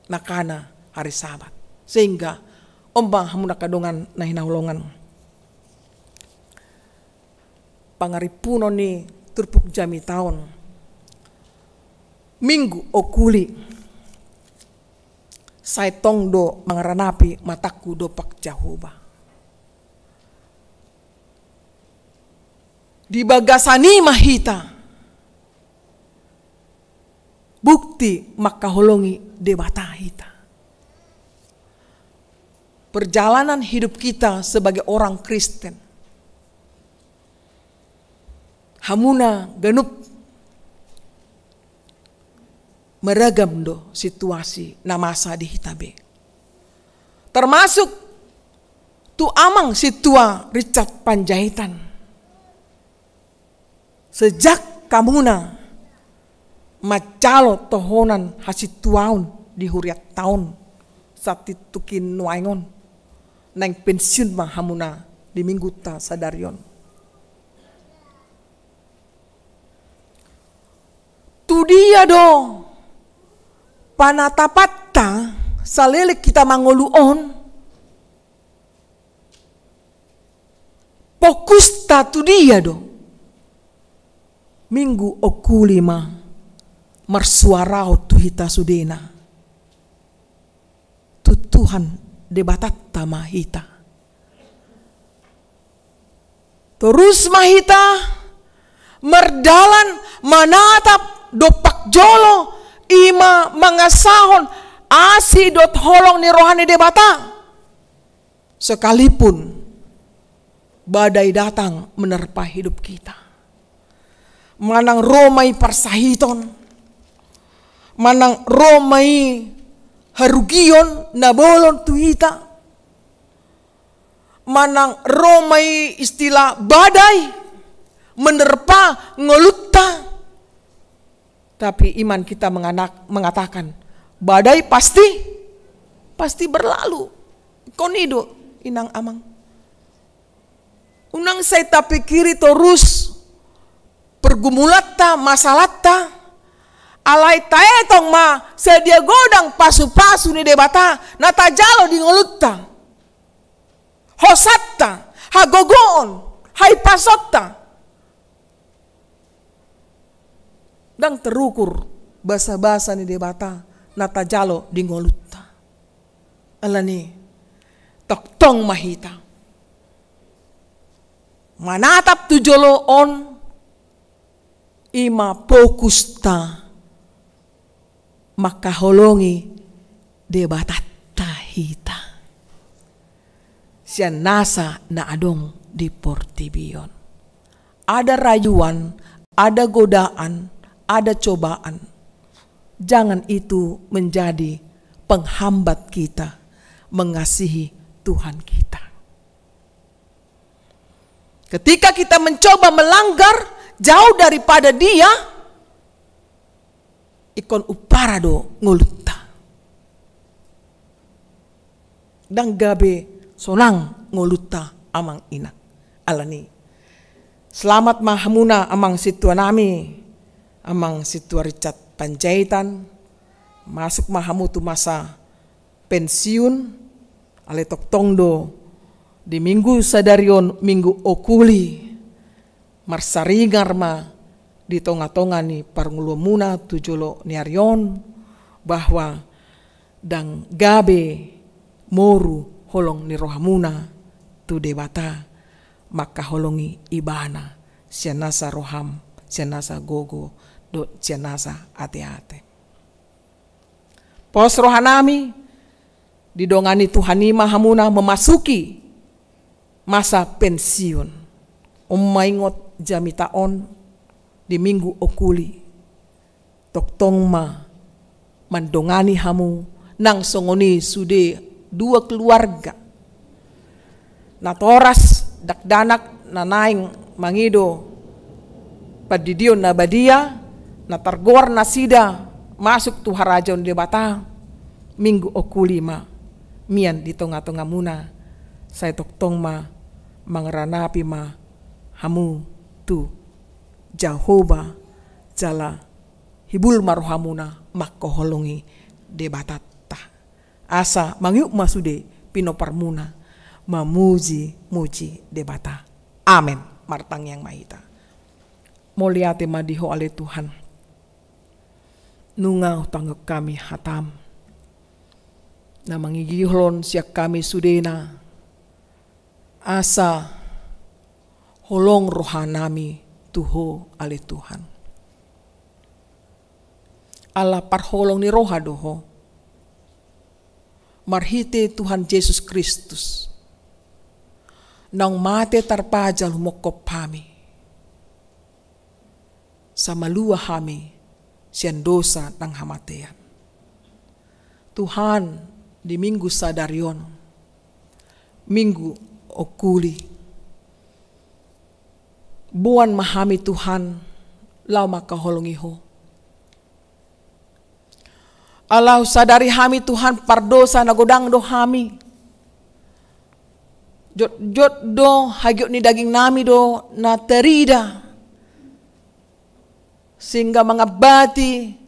Nangkana hari Sabat. Sehingga on ma hamu angka dongan na hinaholongan, pangarimpunon ni turpuk jamita on, Minggu Okuli, sai tong do mangaranapi matangku dompak Jahowa. Di bagasan i ma hita bukti mangkaholongi Debata hita. Perjalanan hidup kita sebagai orang Kristen, hamuna ganup, maragam do situasi na masa di hita be. Termasuk tu amang sintua Richard Panjaitan. Sejak hamuna manjalo tohonan hasintuaon di hurianta on, sahat tu tingki nuaeng on, naeng pensiun ma hamuna di minggunta sadari on. Tu dia do panatapanta saleleng hita mangolu on? Fokusta tu dia do? Minggu Okuli ma marsuarahon tu hita sudena. Tu Tuhan Debatanta ma hita. Torus ma hita mardalan manatap dompak jolo, i ma mangasahon asi dohot holong ni roha ni Debata. Sekalipun badai datang menerpa hidup kita. Manang ro ma i parsahiton, manang ro ma i harugion na bolon tu hita, manang ro ma i istilah badai menerpa ngolunta. Tapi iman kita menganak-, mengatakan, badai pasti, pasti berlalu. Ingkon i do, inang amang. Unang sai tapikiri torus pergumulanta, masalanta, alai taetong ma sadia godang pasupasu ni Debata na tajalo di ngolunta. Hosanta, hagogoon, haipasonta. Ndang terukur basabasa ni Debata na tajalo di ngolunta. Alani, tongtong ma hita manatap tu jolo on, i ma fokusta mangkaholongi Debatanta hita sian nasa na adong di portibi on. Ada rayuan, ada godaan, ada cobaan. Jangan itu menjadi penghambat kita mengasihi Tuhan kita. Ketika kita mencoba melanggar jauh daripada Dia, ingkon umpara do ngolunta. Ndang gabe sonang ngolunta, amang inang. Alani, selamat ma hamuna, amang sintua nami, amang sintua Richard Panjaitan. Masuk ma hamu tu masa pensiun, alai tongtong do di minggu sadari on minggu okuli. Marsaringar ma di tongatonga ni parngoluonmuna tu jolo ni ari on, bahwa ndang gabe moru holong ni rohamuna tu Debata mangkaholongi Ibana sian nasa roham, sian nasa gogo dohot sian nasa ateate. Pos rohanami, didongani Tuhan i ma hamuna memasuki masa pensiun. On ma ingot jamita on di minggu okuli, tongtong ma mandongani hamu nang songon i sude dua keluarga. Natoras dakdanak na naeng mangido pandidion na badia, na targoar nasida masuk tu harajaon Debata, minggu okuli ma mian di tongatongamuna, sai tongtong ma mangaranapi ma hamu tu Jahowa, jala hibul ma rohamuna mangkaholongi Debatanta. Asa mangihuthon ma sude pinomparmuna mamujimuji Debata. Amen. Martangiang ma hita. Mauliate ma di Ho ale Tuhan. Nunga hutangihon hami hataM na mangingkihon sian hami sudena, asa holong rohanami tu Ho ale Tuhan. Ala parholong ni roha do Ho. Marhite Tuhan Jesus Kristus, naung mate tarpajal humongkop hami, sai malua hami sian dosa nang hamatean. Tuhan, di minggu sadari on, minggu okuli, boan ma hami Tuhan, laho mangkaholongi Ho. Ala husadari hami Tuhan, pardosa na godang do hami. Jotjot do hagiot ni dagingnami do na tarida, sehingga mangambati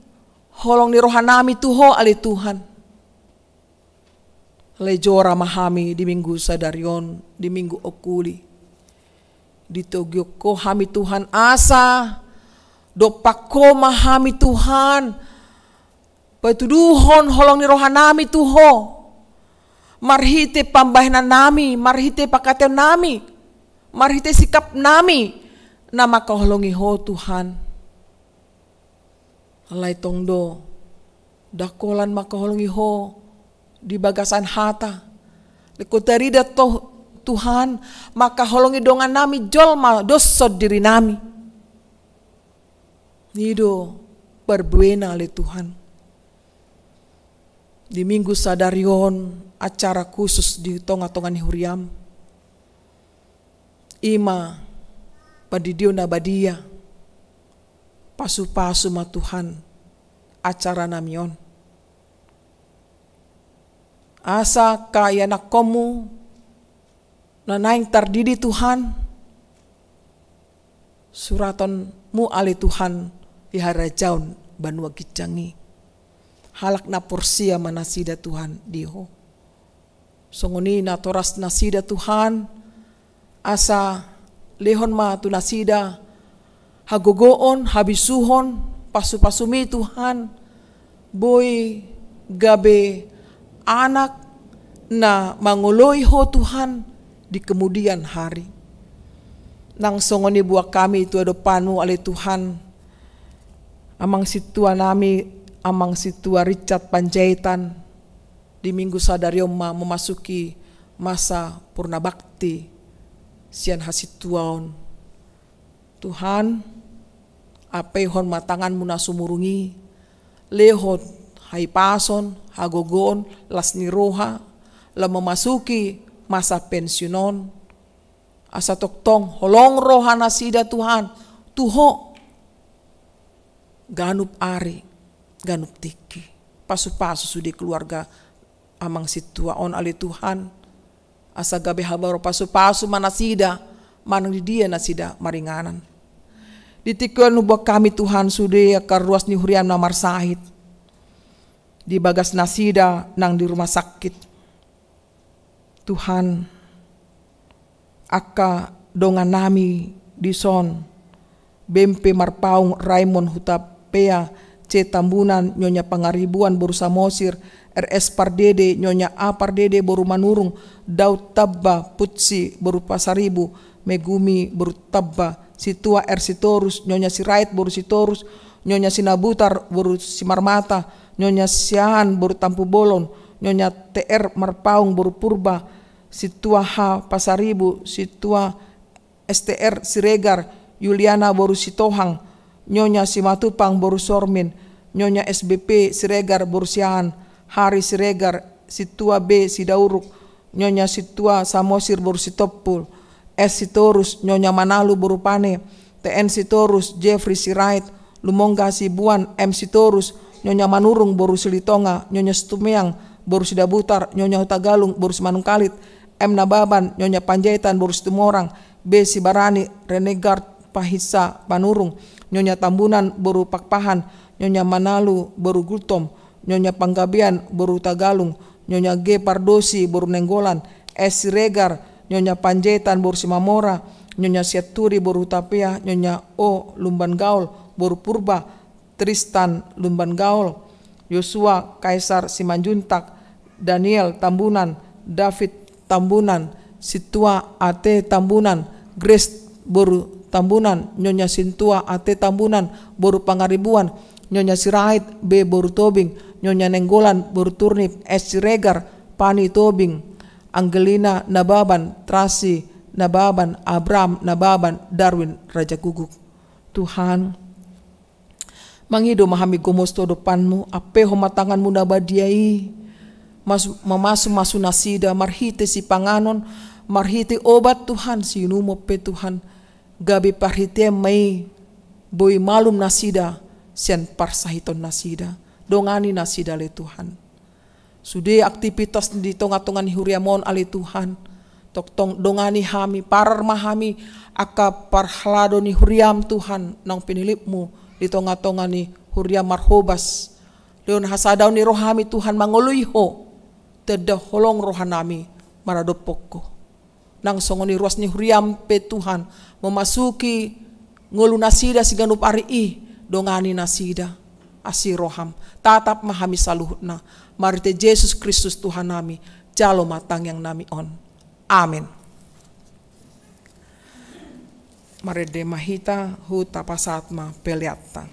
holong ni rohanami tu Ho ale Tuhan. Alai jora ma hami di minggu sadari on, di minggu okuli. Ditogihon Ho hami Tuhan, asa dompak Ho ma hami Tuhan patuduhon holong ni rohanami tu Ho. Marhite pambahenannami, marhite pangkataionnami, marhite sikapnami na mangkaholongi Ho Tuhan. Alai tong do, ndang holan mangkaholongi Ho di bagasan hata. Alai ingkon tarida Ho Tuhan mangkaholongi dongannami jolma doshon dirinami. I do parbuena ale Tuhan. Di minggu sadari on acara khusus di tongatonga ni huriaM. I ma pandidion na badia, pasupasu ma Tuhan acaranami on. Asa angka ianakhonMu na naeng tardidi Tuhan, suratonMu ale Tuhan di harajaon banua ginjang i. Halak na porsea ma nasida Tuhan di Ho. Songon i natoras nasida Tuhan, asa lehon ma tu nasida hagogoon, habisuhon, pasupasuMi Tuhan, boi gabe anak na mangoloi Ho Tuhan di kemudian hari. Nang songon i buat hami tu adopanMu ale Tuhan, amang sintua nami, amang sintua Richard Panjaitan, di Minggu sadari on ma memasuki masa purna bakti sian hasintuaon. Tuhan, ampeihon ma tanganMu na sumurung i, lehon hahipason, hagogoon, las ni roha, laho memasuki masa pensiun on. Asa tongtong holong roha nasida Tuhan tu Ho ganup ari, ganup tingki. Pasupasu sude keluarga amang sintua on ale Tuhan, asa gabe habaru pasupasu ma nasida manang di dia nasida maringanan. Di tingki on huboan hami Tuhan sude angka ruas ni huriaM na marsahit di bagas nasida nang di rumah sakit. Tuhan, angka dongan nami dison, Bempe Marpaung, Raimon Hutapea, C Tambunan, Nyonya Pangaribuan boru Samosir, R S Pardede, Nyonya A Pardede boru Manurung, Daud Tamba, Putsi boru Pasaribu, Megumi boru Tamba, Sintua R Sitorus, Nyonya Sirait boru Sitorus, Nyonya Sinabutar boru Simarmata, Nyonya Siahaan boru Tampubolon, Nyonya T R Marpaung boru Purba, Sintua H Pasaribu, Sintua S T R Siregar, Yuliana boru Sitohang, Nyonya Simatupang boru Sormin, Nyonya S B P Siregar boru Siahaan, Hari Siregar, Sintua B Sidauruk, Nyonya Sintua Samosir boru Sitompul, S Sitorus, Nyonya Manalu boru Pane, T N Sitorus, Jeffrey Sirait, Lumongga Sibuan, M Sitorus, Nyonya Manurung boru Silitonga, Nyonya Situmeang boru Sidabutar, Nyonya Hutagalung boru Simanungkalit, M Nababan, Nyonya Panjaitan boru Situmorang, B Sibarani, Renegard Pahinsa Manurung, Nyonya Tambunan boru Pakpahan, Nyonya Manalu boru Gultom, Nyonya Panggabean boru Hutagalung, Nyonya G Pardosi boru Nainggolan, S Siregar, Nyonya Panjaitan boru Simamora, Nyonya Sianturi boru Hutapea, Nyonya O Lumban Gaol boru Purba, Tristan Lumban Gaol, Yosua Kaisar Simanjuntak, Daniel Tambunan, David Tambunan, Sintua A T Tambunan, Grace boru Tambunan, Nyonya Sintua A T Tambunan boru Pangaribuan, Nyonya Sirait B boru Tobing, Nyonya Nainggolan boru Turnip, S Siregar, Pani Tobing, Angelina Nababan, Trasi Nababan, Abraham Nababan, Darwin Rajaguguk. Tuhan, mangido ma hami gomos tu adopanMu, ampeihon ma tanganMu na badia i, mas-, mamasumasu nasida, marhite sipanganon, marhite obat Tuhan, siinumon pe Tuhan, gabe parhitean ma i, boi malum nasida, sian parsahiton nasida, dongani nasida ale Tuhan. Sude aktivitas di tongatonga ni huriaM on ale Tuhan. Tongtong dongani hami, parar ma hami, angka parhalado ni huriaM Tuhan, naung pinilipMu di tongatonga ni huriaM Marhobas. Lehon hasadaon ni roha hami Tuhan mangoloi Ho, tanda holong roha nami maradophon Ho. Nang songon i ruas ni huriaM pe Tuhan, memasuki ngolu nasida siganup ari i, dongani nasida, asi rohaM, tatap ma hami saluhutna, marhite Jesus Kristus Tuhan nami, jalo ma tangiang nami on. Amen. Marende ma hita, huta pasahat ma peleanta.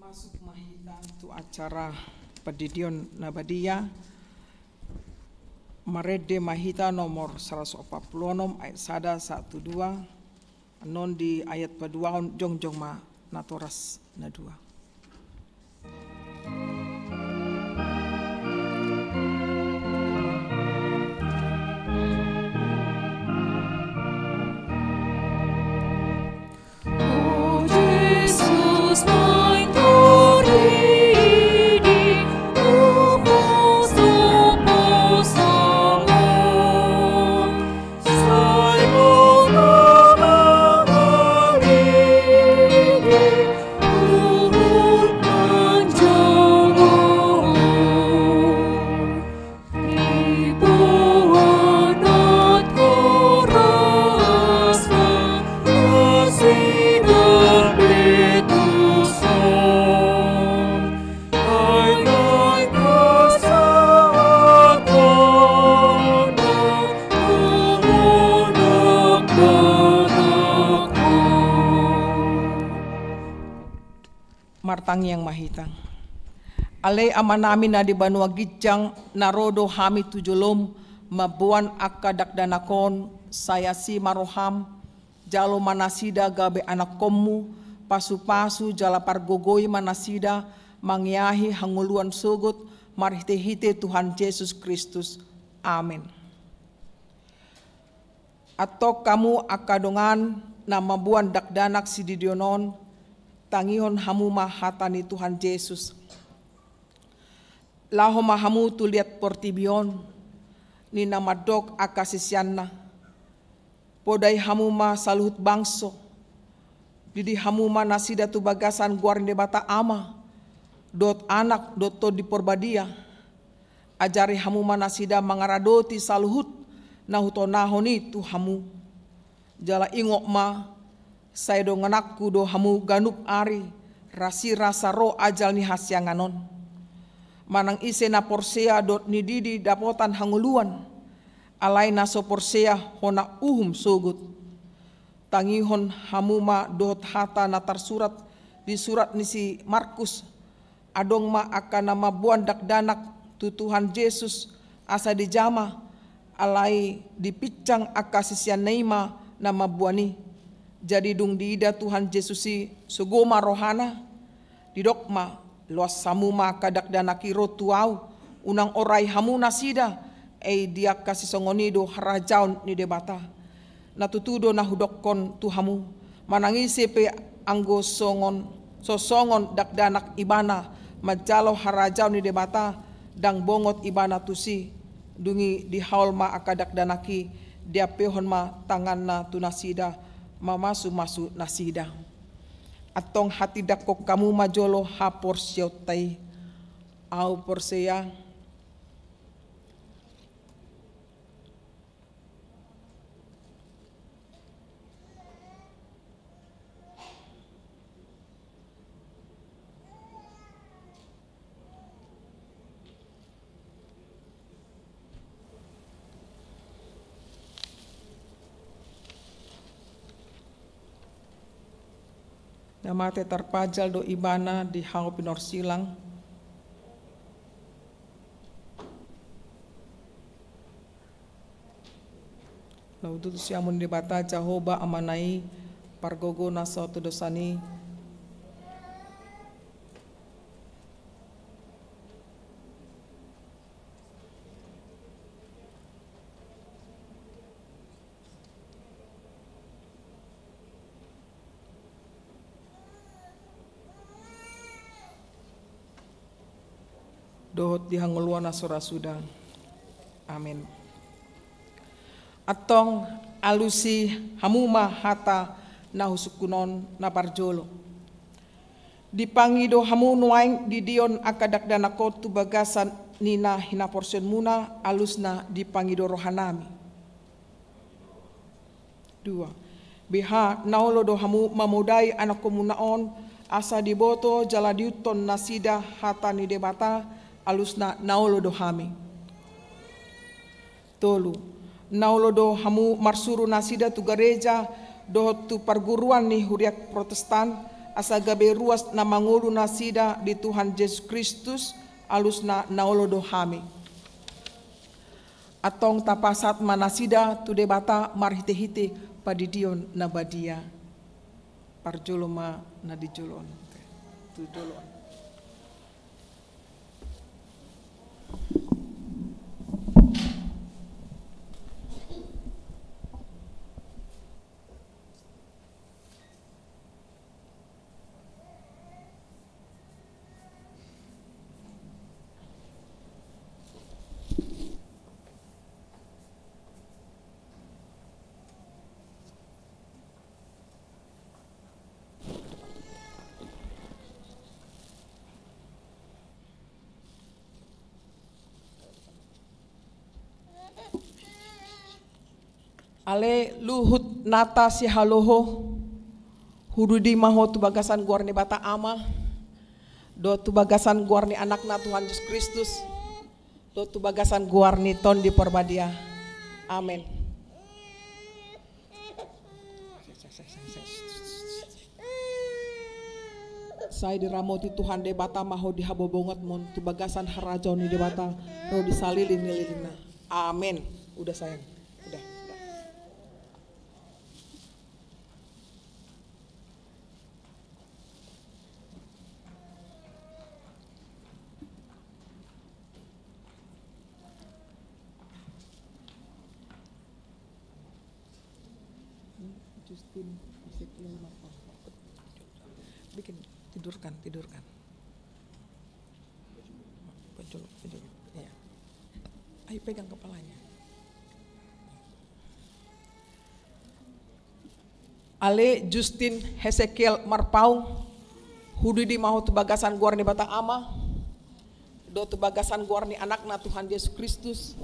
Masuk ma hita tu acara pandidion na badia. Marende ma hita nomor saratus opat pulu onom ayat sada sahat tu dua. Annon di ayat paduahon, jongjong ma natoras na dua. Martangiang ma hita. Ale Amanami na di banua ginjang, na ro do hami tu jolom mamboan angka dakdanak on, sai asi ma roham, jalo ma nasida gabe anakkonmu, pasupasu jala pargogoi ma nasida, mangeahi hangoluan sogot, marhitehite Tuhan Jesus Kristus. Amen. Antong hamu angka dongan na mamboan dakdanak sididion on, tangihon hamu ma hata ni Tuhan Jesus. Laho ma hamu tu liat portibi on, ninna mandok angka siseanna. Podai hamu ma saluhut bangso, didi hamu ma nasida tu bagasan goar ni Debata Ama, dohot Anak, dohot Tondi Porbadia. Ajari hamu ma nasida mangaradoti saluhut na hutonahon i tu hamu. Jala ingot ma, sai dongananku do hamu ganup ari, rasirasa ro ajal ni hasiangan on. Manang ise na porsea dohot nididi dapotan hangoluan, alai na so porsea hona uhum sogot. Tangihon hamu ma dohot hata na tarsurat di surat ni si Markus. Adong ma angka na mamboan dakdanak tu Tuhan Jesus asa dijama, alai dipinsang angka siseanna i ma na mamboan i. Jadi dung diida Tuhan Jesus i, sogo ma rohana, didok ma, loas hamu ma angka dakdanak i ro tu ahu, unang orai hamu nasida, ai di angka sisongon i do harajaon ni Debata. Na tutu do na hudokkon tu hamu, manang ise pe anggo songon, so songon dakdanak ibana manjalo harajaon ni Debata, ndang bongot ibana tusi. Dung i dihaol ma angka dakdanak i, diampehon ma tanganna tu nasida, mamasumasu nasida. Antong hatindangkon hamu ma jolo haporseaonta i. Ahu porsea. Na mate tarpajal do ibana di hau pinorsilang. Laho tutu siamun Debata Jahowa Amana i, pargogo na saut tu dosa ni. Dohot di hangoluan na so ra suda. Amen. Antong alusi hamu ma hata na husungkun on na parjolo. Dipangido hamu nuaeng didion angka dakdanak on tu bagasan ni na hinaporseaonmuna, alusna dipangido rohanami. Dua. Beha na olo do hamu mamodai anakkonmuna on, asa diboto jala diihuthon nasida hata ni Debata, alusna na olo do hami. Tolu. Na olo do hamu marsuru nasida tu gareja dohot tu parguruan ni huria Protestan, asa gabe ruas na mangolu nasida di Tuhan Jesus Kristus, alusna na olo do hami. Antong tapasahat ma nasida tu Debata marhitehite pandidion na badia. Parjolo ma na di jolo on. Tu jolo on. Ale Luhut Nata Sihaloho, hududi ma ho tu bagasan goar ni Debata Ama, dohot tu bagasan goar ni Anakna Tuhan Jesus Kristus, dohot tu bagasan goar ni Tondi Porbadia. Amen. Sai diramoti Tuhan Debata ma ho di habobongatmon tu bagasan harajaon ni Debata ro di salelenglelengna. Amen. Udah, sayang. Udah, udah. Justin, Ezekiel, Marta. Bikin, tidurkan, tidurkan. Pojol, pojol. Iya. Ayo pegang kepalanya. Ale Justin Hesekiel Marpaung, hududi ma ho tu bagasan goar ni Debata Ama, dohot tu bagasan goar ni Anakna Tuhan Jesus Kristus,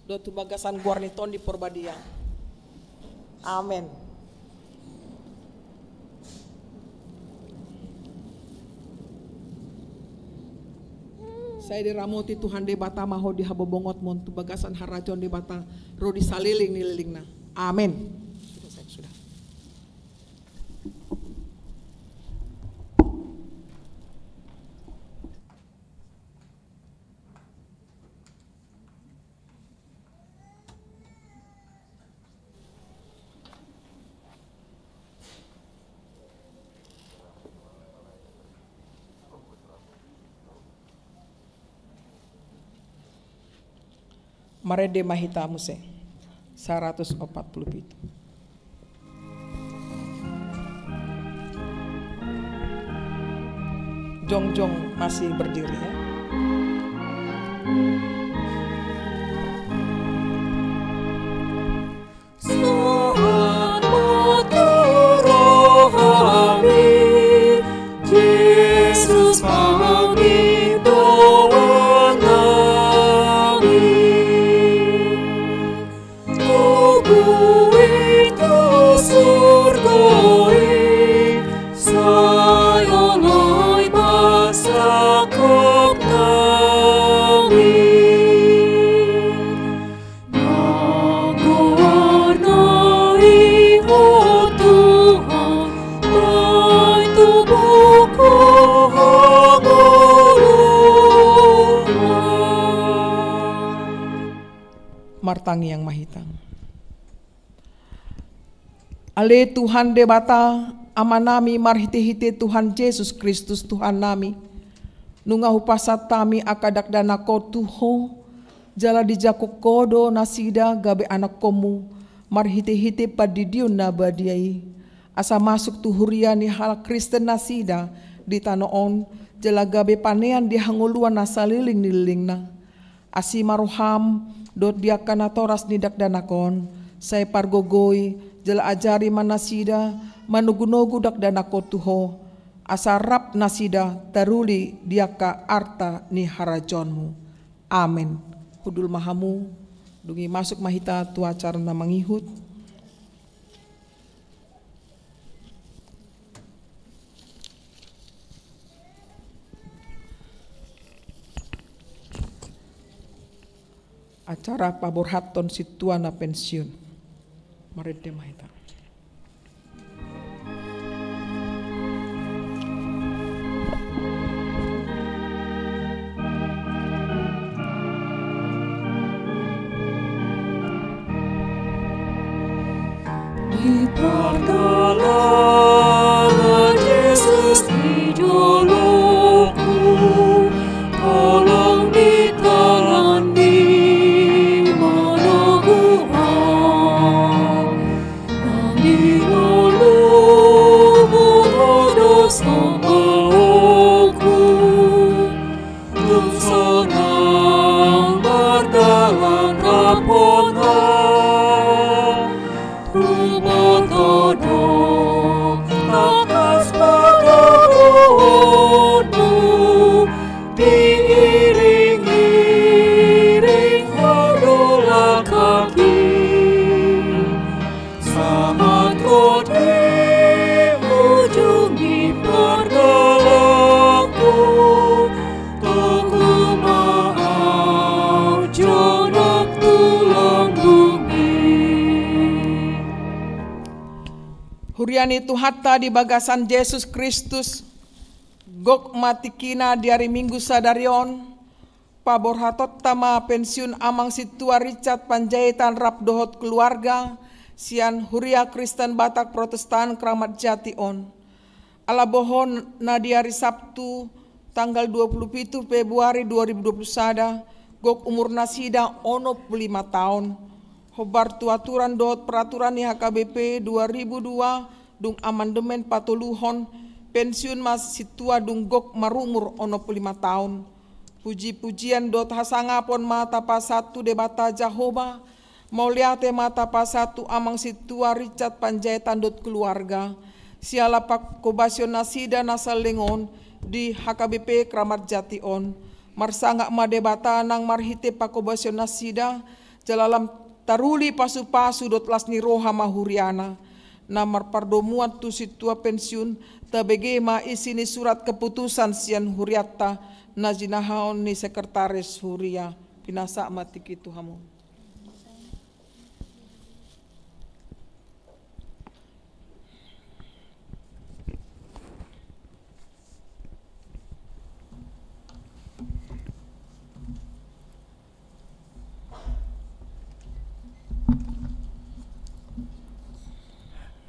dohot tu bagasan goar ni Tondi Porbadia. Amen. Sai diramoti Tuhan Debata ma ho di habobongatmon tu bagasan harajaon Debata ro di salelenglelengna. Amen. Sudah, sayang, sudah. Marende ma hita muse. Saratus opat pulu pitu. Jongjong masih berdiri, ya. Sahat ma tu rohami, Jesus pangindoan nami. Tu bui tu surgo i, sai olo i pasangkap nami. Na goarna i, o Tuhan, ai tu buku hangoluan. Martangiang ma hita. Ale Tuhan Debata, Amanami marhitehite Tuhan Jesus Kristus Tuhannami, nunga hupasahat hami angka dakdanak on tu Ho, jala dijangkon Ho do nasida gabe anakkonmu, marhitehite pandidion na badia i, asa masuk tu huria ni halak Kristen nasida di tano on, jala gabe panean di hangoluan na saleleng ni lelengna. Asi ma roham dohot di angka natoras ni dakdanak on, sai pargogoi jala ajari ma nasida manogunogu dakdanak on tu Ho, asa rap nasida taruli di angka arta ni harajaonmu. Amen. Hundul ma hamu, dung i masuk ma hita tu acara na mangihut. Acara paborhathon sintua na pensiun. Marende ma hita. Pardalanan Jesus di jolongku, holong ni tanganNi manogu au. Nang di ngolungku dosa baoku, dung sonang mardalan rap hona, huboto do tangkas padaononmu, diiring-iring ho do langkaki. Sahat ro di ujung ni pardalanan, togu ma au jonok tu lambungMi. Huria ni Tuhanta di bagasan Jesus Kristus, gok ma tingkina di ari Minggu sadari on, paborhatonta ma pensiun Amang Sintua Richard Panjaitan rap dohot keluarga sian Huria Kristen Batak Protestan Kramat Jati on. Ala bohona di ari Sabtu tanggal dua pulu pitu Februari dua ribu dua pulu sada, gok umurnasida onom pulu lima taon. Hombar tu aturan dohot peraturan ni H K B P dua ribu dua, dung amandemen patoluhon, pensiun ma sintua dung gok marumur onom pulu lima taon. Puji-pujian dohot hasangapon ma tapasahat tu Debata Jahowa, mauliate ma tapasahat tu Amang Sintua Richard Panjaitan dohot keluarga, siala panghobasionasida na saleleng on di H K B P Kramat Jati on. Marsangap ma Debata nang marhite panghobasionasida, jala lam taruli pasu-pasu dohot las ni roha ma huriana. Na marpardomuan tu sintua pensiun, tabege ma isi ni surat keputusan sian hurianta, na jinahahon ni sekretaris huria. Pinasahat ma tingki tu hamu.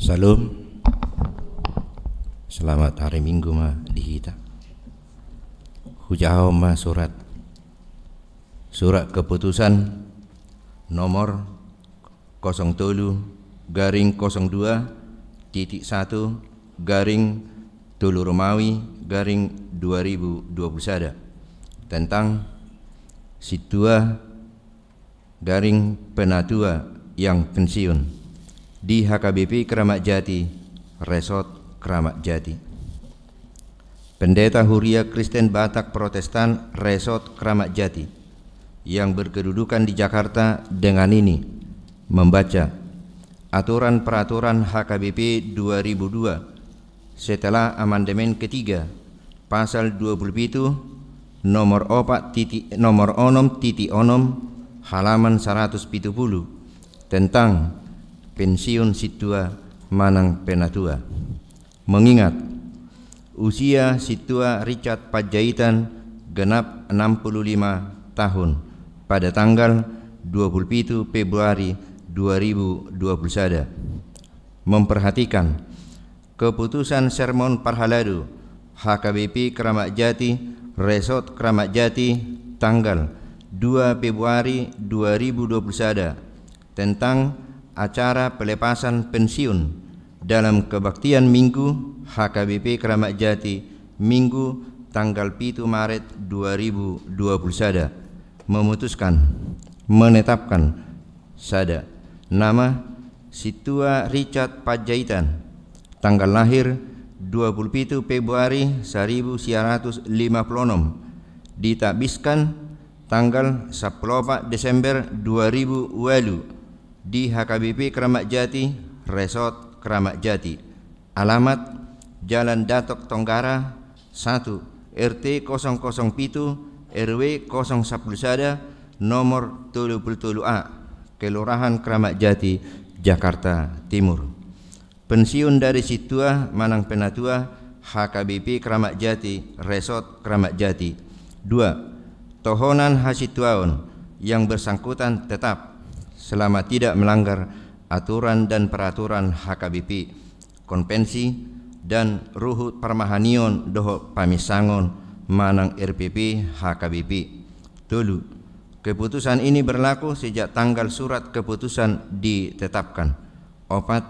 Syalom. Selamat hari Minggu ma di hita. Hujahahon ma surat, surat keputusan nomor kosong tolu garing kosong dua titik satu garing tolu Romawi garing dua ribu dua puluh sada, tentang sintua garing penatua yang pensiun di H K B P Kramat Jati, Resort Kramat Jati. Pendeta Huria Kristen Batak Protestan Resort Kramat Jati yang berkedudukan di Jakarta dengan ini membaca aturan peraturan H K B P dua ribu dua setelah amandemen ketiga, pasal dua puluh pitu, nomor opat titik, nomor onom titik onom, halaman saratus pitu pulu, tentang pensiun sintua manang penatua. Mengingat usia sintua Richard Panjaitan genap enam puluh lima tahun pada tanggal dua puluh pitu Februari dua ribu dua puluh sada. Memperhatikan keputusan sermon parhalado H K B P Kramat Jati, Resort Kramat Jati, tanggal dua Februari dua ribu dua puluh sada, tentang acara pelepasan pensiun dalam kebaktian Minggu H K B P Kramat Jati, Minggu tanggal pitu Maret dua ribu dua puluh sada, memutuskan, menetapkan, sada, nama, sintua Richard Panjaitan, tanggal lahir dua puluh pitu Februari saribu sia ratus lima pulu onom, ditabiskan tanggal sampulu opat Desember dua ribu ualu di H K B P Kramat Jati, Resort Kramat Jati. Alamat, Jalan Datok Tonggara, satu, R T kosong kosong pitu, R W kosong sampulu sada, nomor tolu pulu tolu A, Kelurahan Kramat Jati, Jakarta Timur. Pensiun dari sintua manang penatua H K B P Kramat Jati, Resort Kramat Jati. Dua, tohonan hasintuaon yang bersangkutan tetap selama tidak melanggar aturan dan peraturan H K B P, konvensi, dan ruhut parmahanion dohot paminsangon manang R P P H K B P. Tolu, keputusan ini berlaku sejak tanggal surat keputusan ditetapkan. Opat,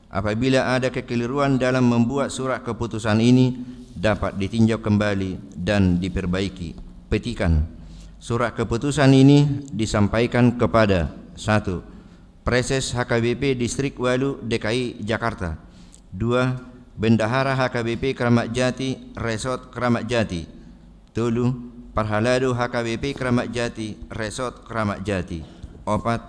apabila ada kekeliruan dalam membuat surat keputusan ini, dapat ditinjau kembali dan diperbaiki. Petikan. Surat keputusan ini disampaikan kepada: satu, Praeses H K B P Distrik Walu D K I Jakarta. Dua, Bendahara H K B P Kramat Jati, Resort Kramat Jati. Tolu, Parhalado H K B P Kramat Jati, Resort Kramat Jati. Opat,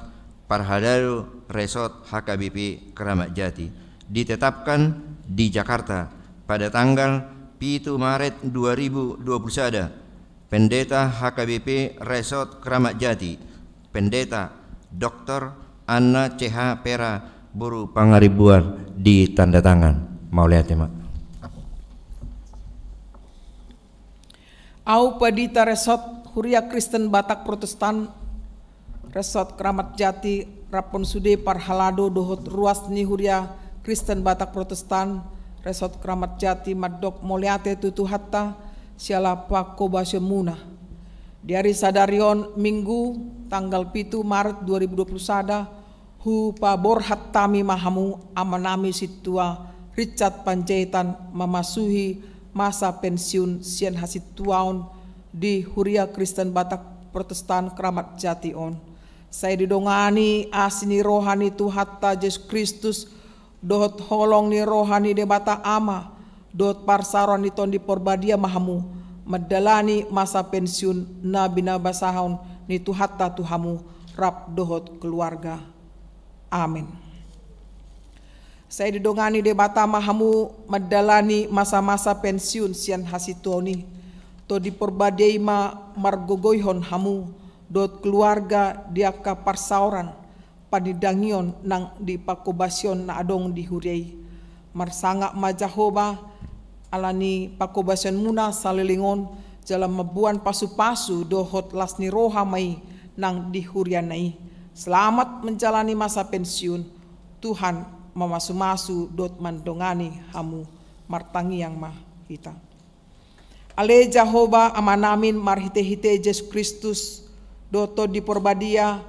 Parhalado Resort H K B P Kramat Jati. Ditetapkan di Jakarta pada tanggal pitu Maret dua ribu dua puluh sada. Pendeta H K B P Resort Kramat Jati, Pendeta Doktor Anna C H Pera, boru Pangaribuan, ditanda tangan. Mauliate ma. Au Pandita Resort Huria Kristen Batak Protestan, Resort Kramat Jati, rap on sude parhalado dohot ruas ni Huria Kristen Batak Protestan, Resort Kramat Jati, mandok mauliate tu Tuhanta siala panghobasionmuna. Di ari sadari on, Minggu, tanggal pitu Maret dua ribu dua puluh sada, hupaborhat hami ma hamu, amanami sintua Richard Panjaitan, mamasuhi masa pensiun sian hasintuaon di Huria Kristen Batak Protestan Kramat Jati on. Sai didongani asi ni roha ni Tuhanta Jesus Kristus, dohot holong ni roha ni Debata Ama, dohot parsaoran ni Tondi Porbadia ma hamu, mandalani masa pensiun na binasahon ni Tuhanta tu hamu, rap dohot keluarga. Amen. Sai didongani Debata ma hamu mandalani masa-masa pensiun sian hasintuaon i. Tondi Porbadia i ma margogoihon hamu dohot keluarga di angka parsaoran panindangion nang di panghobasion na adong di huria i. Marsangap ma Jahowa ala ni panghobasionmuna saleleng on, jala mamboan pasu-pasu dohot las ni roha ma i nang di huriana i. Selamat menjalani masa pensiun. Tuhan mamasu-masu dohot mandongani hamu. Martangiang ma hita. Ale Jahowa Amanami, marhite-hite Jesus Kristus dohot Tondi Porbadia,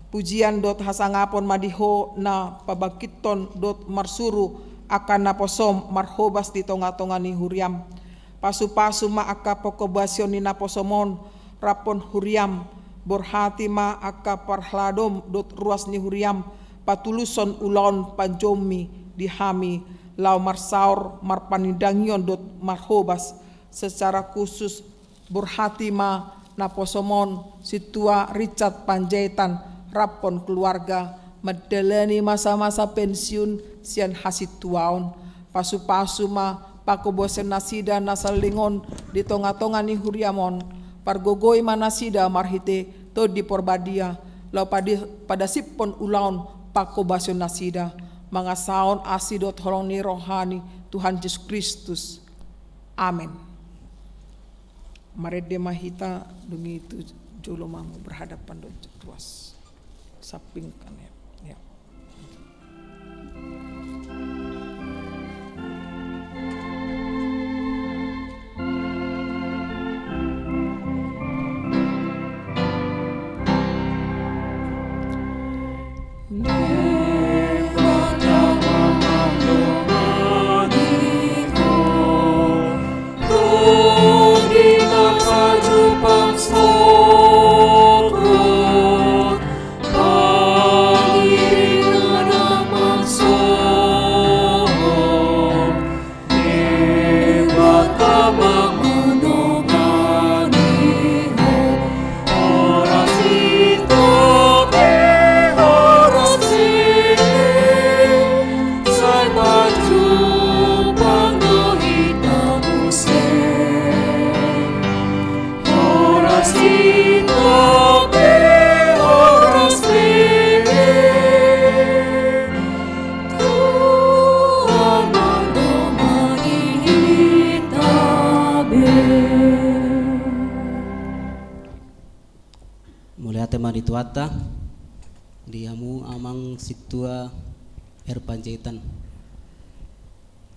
pujian dohot hasangapon ma di Ho na pabangkithon dohot marsuru angka naposom marhobas di tonga-tonga ni huriam. Pasu-pasu ma angka panghobasion ni naposom on, rap on huriam, borhati ma angka parhaladom dohot ruas ni huriam, patuluson ulaon panjouonmi di hami, laho marsaor marpanindangion dohot marhobas. Secara khusus, borhati ma naposom on, sintua Richard Panjaitan, rap on keluarga, mandalani masa-masa pensiun sian hasintuaon. Pasu-pasu ma panghobasion nasida na saleleng on di tonga-tonga ni huriam on. Pargogoi ma nasida marhite Tondi Porbadia, laho padi-, padasiphon ulaon panghobasion nasida, mangasahon asi dohot holong ni roha ni Tuhan Jesus Kristus. Amen. Marende ma hita, dung i tu jolo ma hamu berhadapan dohot ruas. Sampingkan, ya. Ya. Mauliate ma di Tuhanta. Di hamu amang sintua R Panjaitan.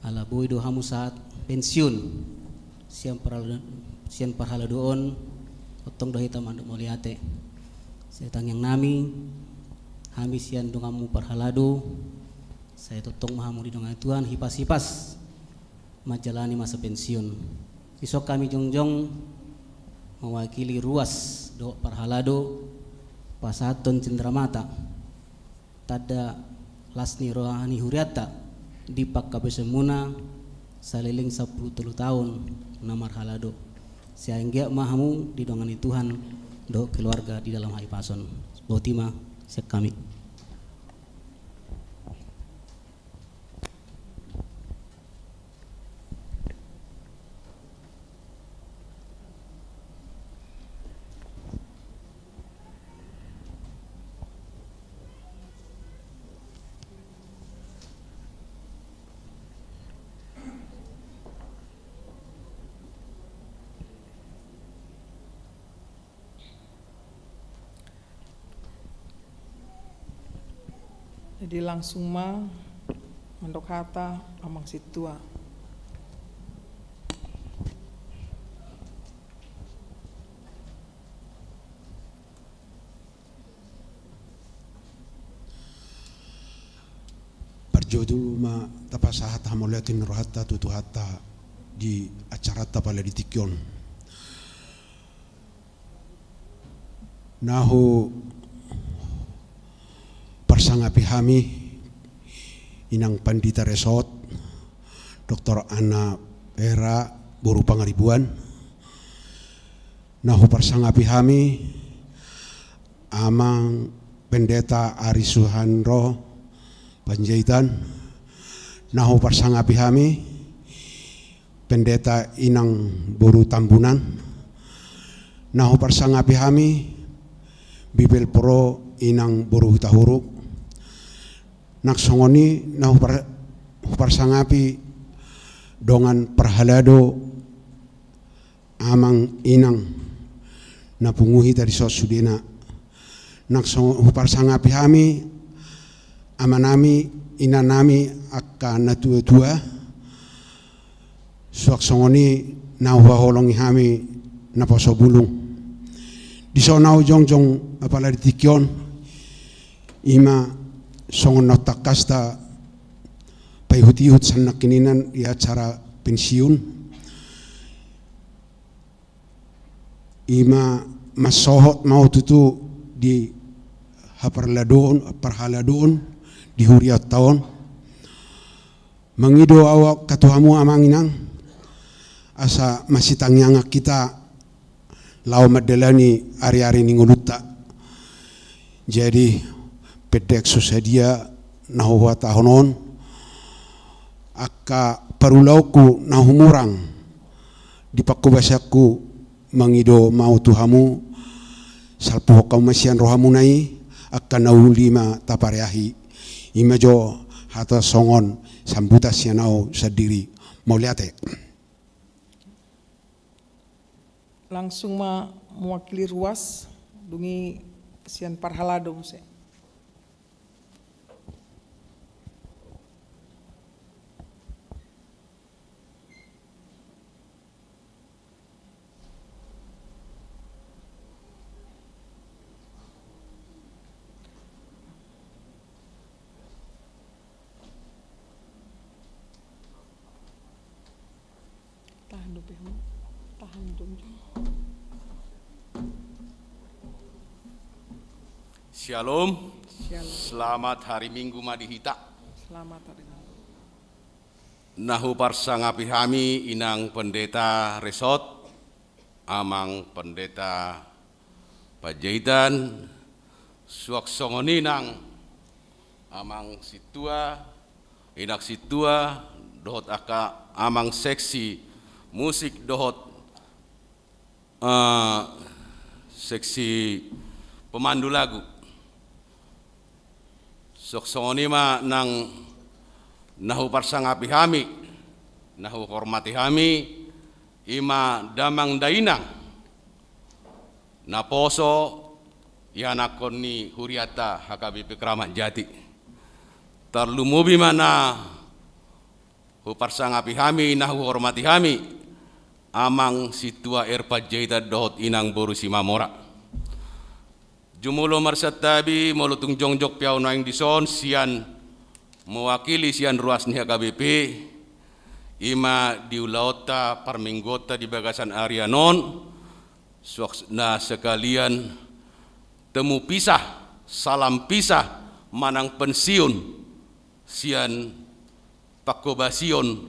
Ala boi do hamu sahat pensiun sian parhala-, sian parhaladoon, tongtong do hita mandok mauliate. Sai tangiang nami, hami sian donganmu parhalado, sai tongtong ma hamu didongani Tuhan, hipas-hipas manjalani masa pensiun. Dison hami jongjong mewakili ruas dohot parhalado pasahathon cendramata tanda las ni roha ni hurianta di panghabisanmuna saleleng sampulu tolu taon na marhalado. Sai anggiat ma hamu didongani Tuhan dohot keluarga di dalam hahipason. Boti ma sian hami. Jadi langsung ma mandok hata amang sintua. Parjolo ma tapasahat hamauliateon ni rohanta tu Tuhanta di acaranta pala di tingki on. Na huparsangapi hami inang pandita resort, Doktor Anna Vera boru Pangaribuan. Na huparsangapi hami amang pendeta Ari Suhandro Panjaitan. Na huparsangapi hami pendeta inang boru Tambunan. Na huparsangapi hami Bibelvrouw inang boru Hutahuruk. Nang songon i na hupar-, huparsangapi dongan parhalado amang inang na pungu hita dison sudena. Nang songon huparsangapi hami amanami, inanami, angka natuatua, suang songon i na huhaholongi hami naposo bulung. Dison ahu jongjong apala di tingki on, ima songon na tangkas ta paihutihut sian nangkiningan di acara pensiun. Ima mansohot ma ahu tutu di haparhaladoon, parhaladoon di hurianta on. Mangido ahu angka tu hamu amang inang, asa masitangiangan hita laho mandalani ariari ni ngolunta. Jadi pendek so sadia na huhatahon on, angka parulaonku na humurang di panghobasanku, mangido ma ahu tu hamu, salpuhon hamu ma sian rohamuna i angka na uli ma tapareahi. Ima jo hata songon sambutan sian ahu sandiri. Mauliate. Langsung ma mewakili ruas, dung i sian parhalado muse. Tahan dope hamu. Tahan dulu. Syalom. Syalom. Selamat hari Minggu ma di hita. Selamat hari Minggu. Na huparsangapi hami inang pendeta resort, amang pendeta Panjaitan, suang songon i nang amang sintua, inang sintua, dohot angka amang seksi musik dohot, eh, seksi pemandu lagu. Suang songon i ma nang na huparsangapi hami, na huhormati hami, ima damang dainang naposo, ianakhon ni hurianta H K B P Kramat Jati. Tarlumobi ma na huparsangapi hami, na huhormati hami, Amang Sintua R Panjaitan dohot Inang Boru Simamora. Jumolo marsantabi, molo tung jongjong pe ahu nuaeng dison sian mewakili sian ruas ni H K B P, i ma di ulaonta parmingguonta di bagasan arian on, suang na sekalian temu pisah, salam pisah, manang pensiun sian pangkobasion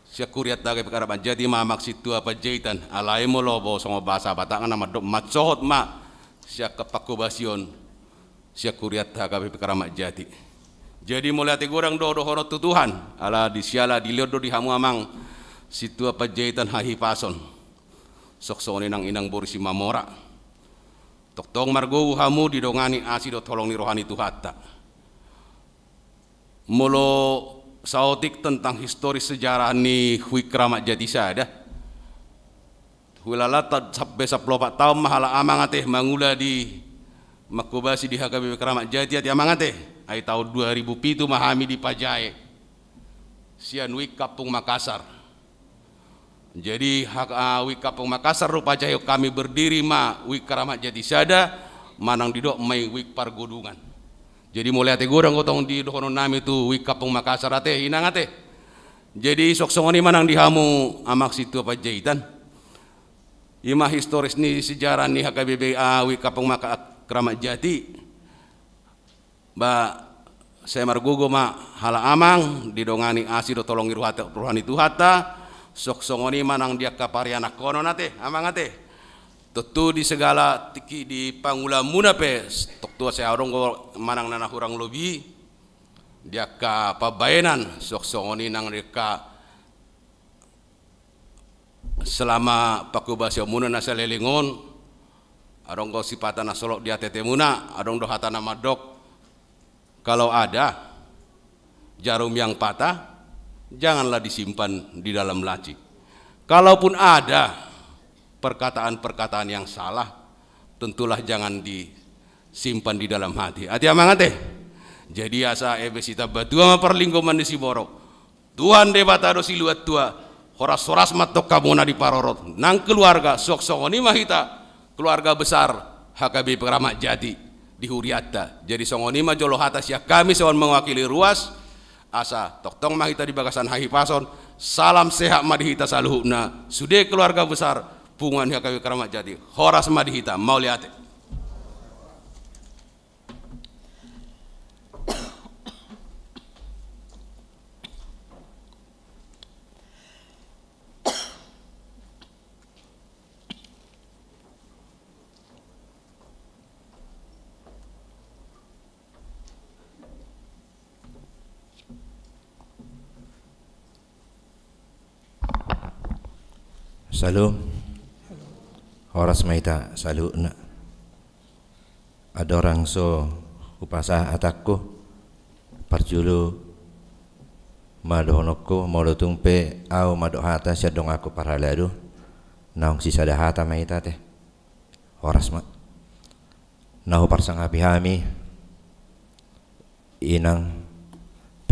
sian hurianta H K B P Kramat Jati ma Amang Sintua Panjaitan. Alai molo songon bahasa Batak na mandok mansohot ma sian pangkobasion sian hurianta H K B P Kramat Jati. Jadi mauliate godang do dohonon tu Tuhan, ala di siala dilehon do di hamu Amang Sintua Panjaitan hahipason, suang songon i nang Inang Boru Simamora. Tongtong margogo hamu didongani asi dohot holong ni roha ni Tuhanta. Molo saotik tentang historis sejarah ni Hui Kramat Jati Sada, huilala ta-, sampe sampulu opat taon ma halak Amang ate mangula di, mangkobasi di H K B P Kramat Jati ate Amang ate. Ai taon dua ribu pitu ma hami dipajae sian Hui Kampung Makassar. Jadi, hak, ah, Hui Kampung Makassar do pajaheon hami, berdiri ma Hui Kramat Jati Sada, manang didok ma i Hui Pargodungan. Jadi mauliate godang do tong di dohonon nami tu Hui Kampung Makassar ate, Inang ate. Jadi suang songon i ma nang di hamu Amang Sintua Panjaitan. I ma historis ni sejarah ni H K B P, ah, Hui Kampung Maka-, Kramat Jati. Ba, sai margogo ma halak Amang, didongani asi dohot holong ni roha, roha ni Tuhanta, suang songon i ma nang di angka parianakhonon ate, Amang ate. Tontu di segala tingki di pangulaonmuna pe, tong tua sai adong do manang na, na hurang lobi, di angka pambahenan, suang songon i nang di angka selama pangkobasionmuna na saleleng on, adong do sipata na solot di ateatemuna, adong do hata na mandok, kalau ada jarum yang patah, janganlah disimpan di dalam laci. Kalaupun ada perkataan-perkataan yang salah, tentulah jangan disimpan di dalam hati. Ate Amang ate. Jadi asa eme sitambatua ma parlinggoman ni siborok. Tuhan Debata do Siluan Tua, horas-horas ma antong hamuna diparorot nang keluarga, suang songon i ma hita keluarga besar H K B P Kramat Jati di hurianta. Jadi songon i ma jolo hata sian hami songon mewakili ruas, asa tongtong ma hita di bagasan hahipason, salam sehat ma di hita saluhutna, sude keluarga besar punguan H K B P Kramat Jati, horas ma di hita, mauliate. Salam. Horas ma hita saluhutna. Andorang so hupasahat hatangku, parjolo ma dohononku, molo tung pe ahu mandok hata sian donganku parhalado, naung sisada hata ma hita ate. Horas ma. Na huparsangapi hami, Inang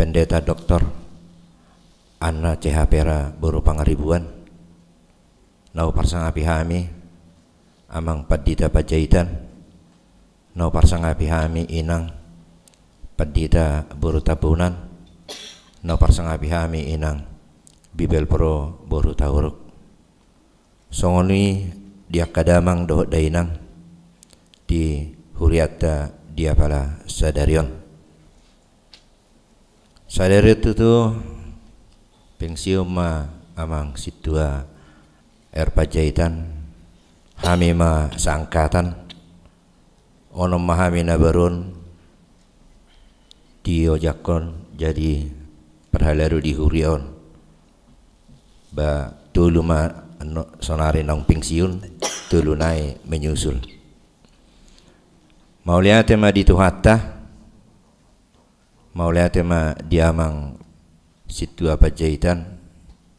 Pendeta Doktor Anna Cehapera boru Pangaribuan. Na huparsangapi hami, Amang Pandita Panjaitan. Na huparsangapi hami, Inang Pandita boru Tambunan. Na huparsangapi hami, Inang Bibelvrouw boru Tauruk. Songon i di angka damang dohot dainang di hurianta di apala sadari on. Sadari on tutu pensiun ma Amang Sintua R Panjaitan, hami ma seangkatan, onom ma hami na baru on diojakhon jadi parhalado di huria on. Ba tolu ma annon sonari naung pensiun, tolu nai menyusul. Mauliate ma di Tuhanta, mauliate ma di Amang Sintua Panjaitan,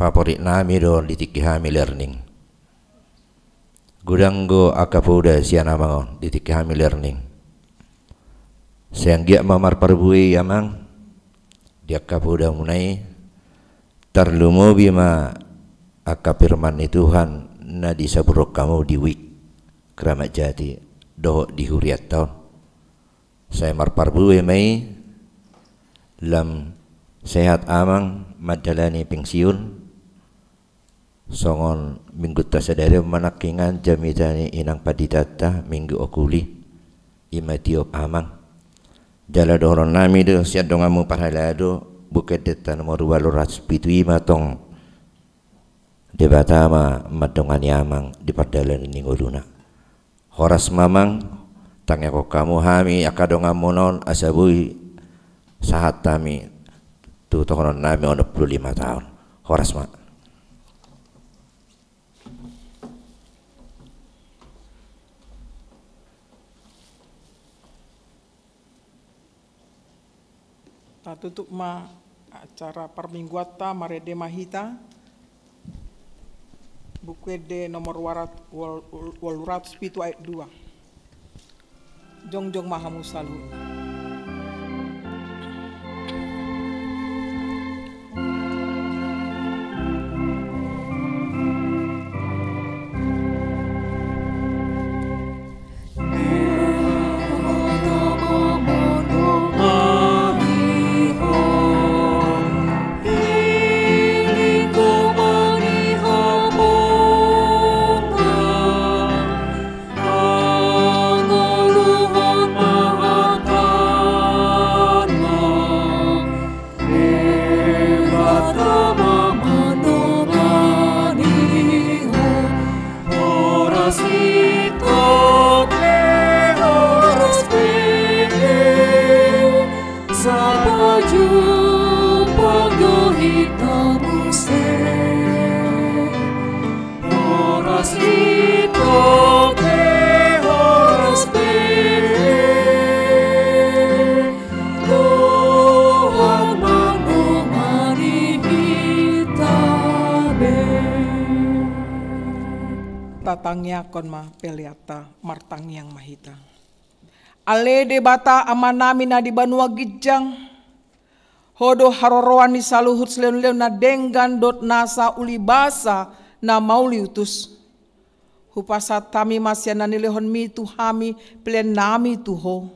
favorit nami do di tingki hami learning. Godang do angka poda sian amang on di tingki hami learning. Sai anggiat ma marparbue i amang di angka podamuna i, tarlumobi ma angka firman ni Tuhan na disaburhon hamu di wijk Kramat Jati dohot di hurianta on. Sai marparbue ma i, lam sehat amang mandalani pensiun. Songon minggunta sadari on ma nangkiningan jamita ni inang panditanta Minggu Okuli, i ma tiop amang. Jala dohononnami do sian donganmu parhalado, Buku Ende ta nomor ualu ratus pitu i ma tong Debata ma mandongani amang di pardalanan ni ngoluna. Horas ma amang, tangiangkon hamu hami angka donganmuna on asa boi sahat hami tu tohononnami onom pulu lima taon. Horas ma. Tatutup ma acara parmingguanta, marende ma hita. Buku Ende nomor warat-, wal-, walu ratus pitu ayat dua. Jongjong ma hamu saluhut. Tatangiangkon ma peleanta, martangiang ma hita. Ale Debata Amanami na di banua ginjang, Ho do haroroan ni saluhut silehonlehon na denggan dohot nasa ulibasa na mauliutus. Hupasahat hami ma sian na nilehonMi tu hami peleannami tu Ho.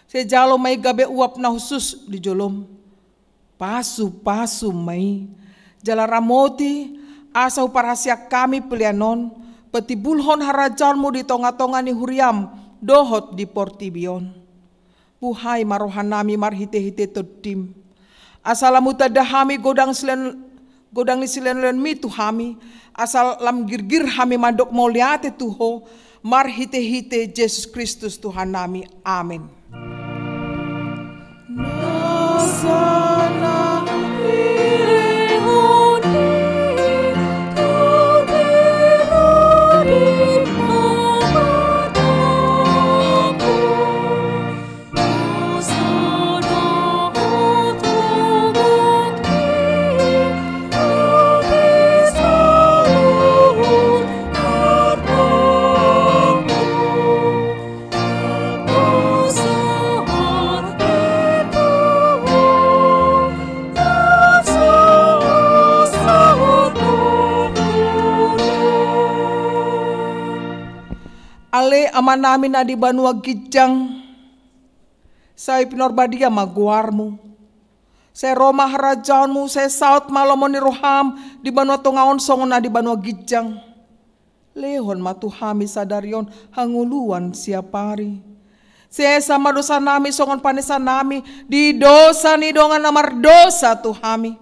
Sai jalo ma i gabe uap na hushus di joloM. Pasupasu ma i. Jala ramoti, asa huparhaseang hami pelean on, patimbulhon harajaonMu di tongatonga ni huriaM dohot di portibi on. Buhai ma rohanami marhitehite TondiM. Asa lam hutanda hami godang silen-, godang ni silehonlehonMi tu hami, asa lam girgir hami mandok mauliate tu Ho, marhitehite Jesus Kristus Tuhannami. Amen. Ale Amanami na di banua ginjang, sai pinarbadia ma goarMu. Sai ro ma harajaonMu, sai saut ma lomo ni rohaM di banua tonga on songon na di banua ginjang. Lehon ma tu hami sadari on hangoluan siapari. Sesa ma dosanami songon panesanami di dosa ni dongan na mardosa tu hami.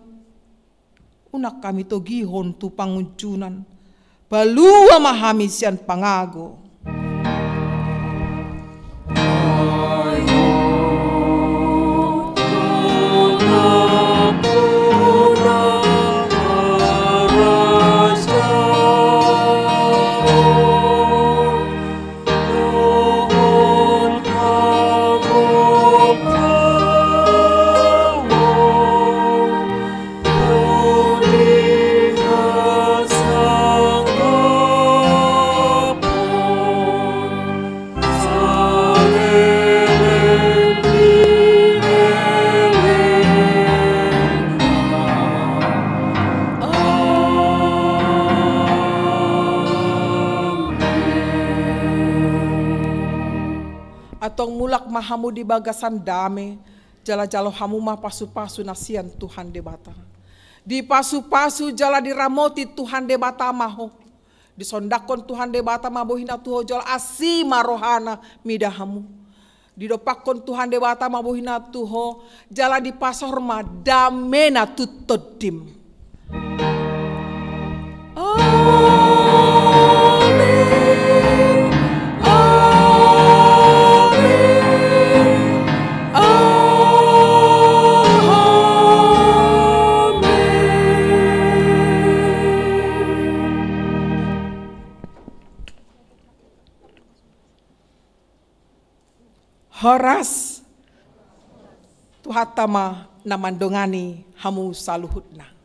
Unang hami togihon tu pangunjunan. Palua ma hami sian pangago. Tong mulak ma hamu di bagasan dame, jala jalo hamu ma pasu-pasu na sian Tuhan Debata. Dipasupasu jala diramoti Tuhan Debata ma ho. Disondangkon Tuhan Debata ma bohina tu ho jala asi ma rohana mida hamu. Didompakkon Tuhan Debata ma bohina tu ho jala dipasaor ma damena tu tondim. Amen. Amen. Amen. Horas. Tuhanta ma na mandongani hamu saluhutna.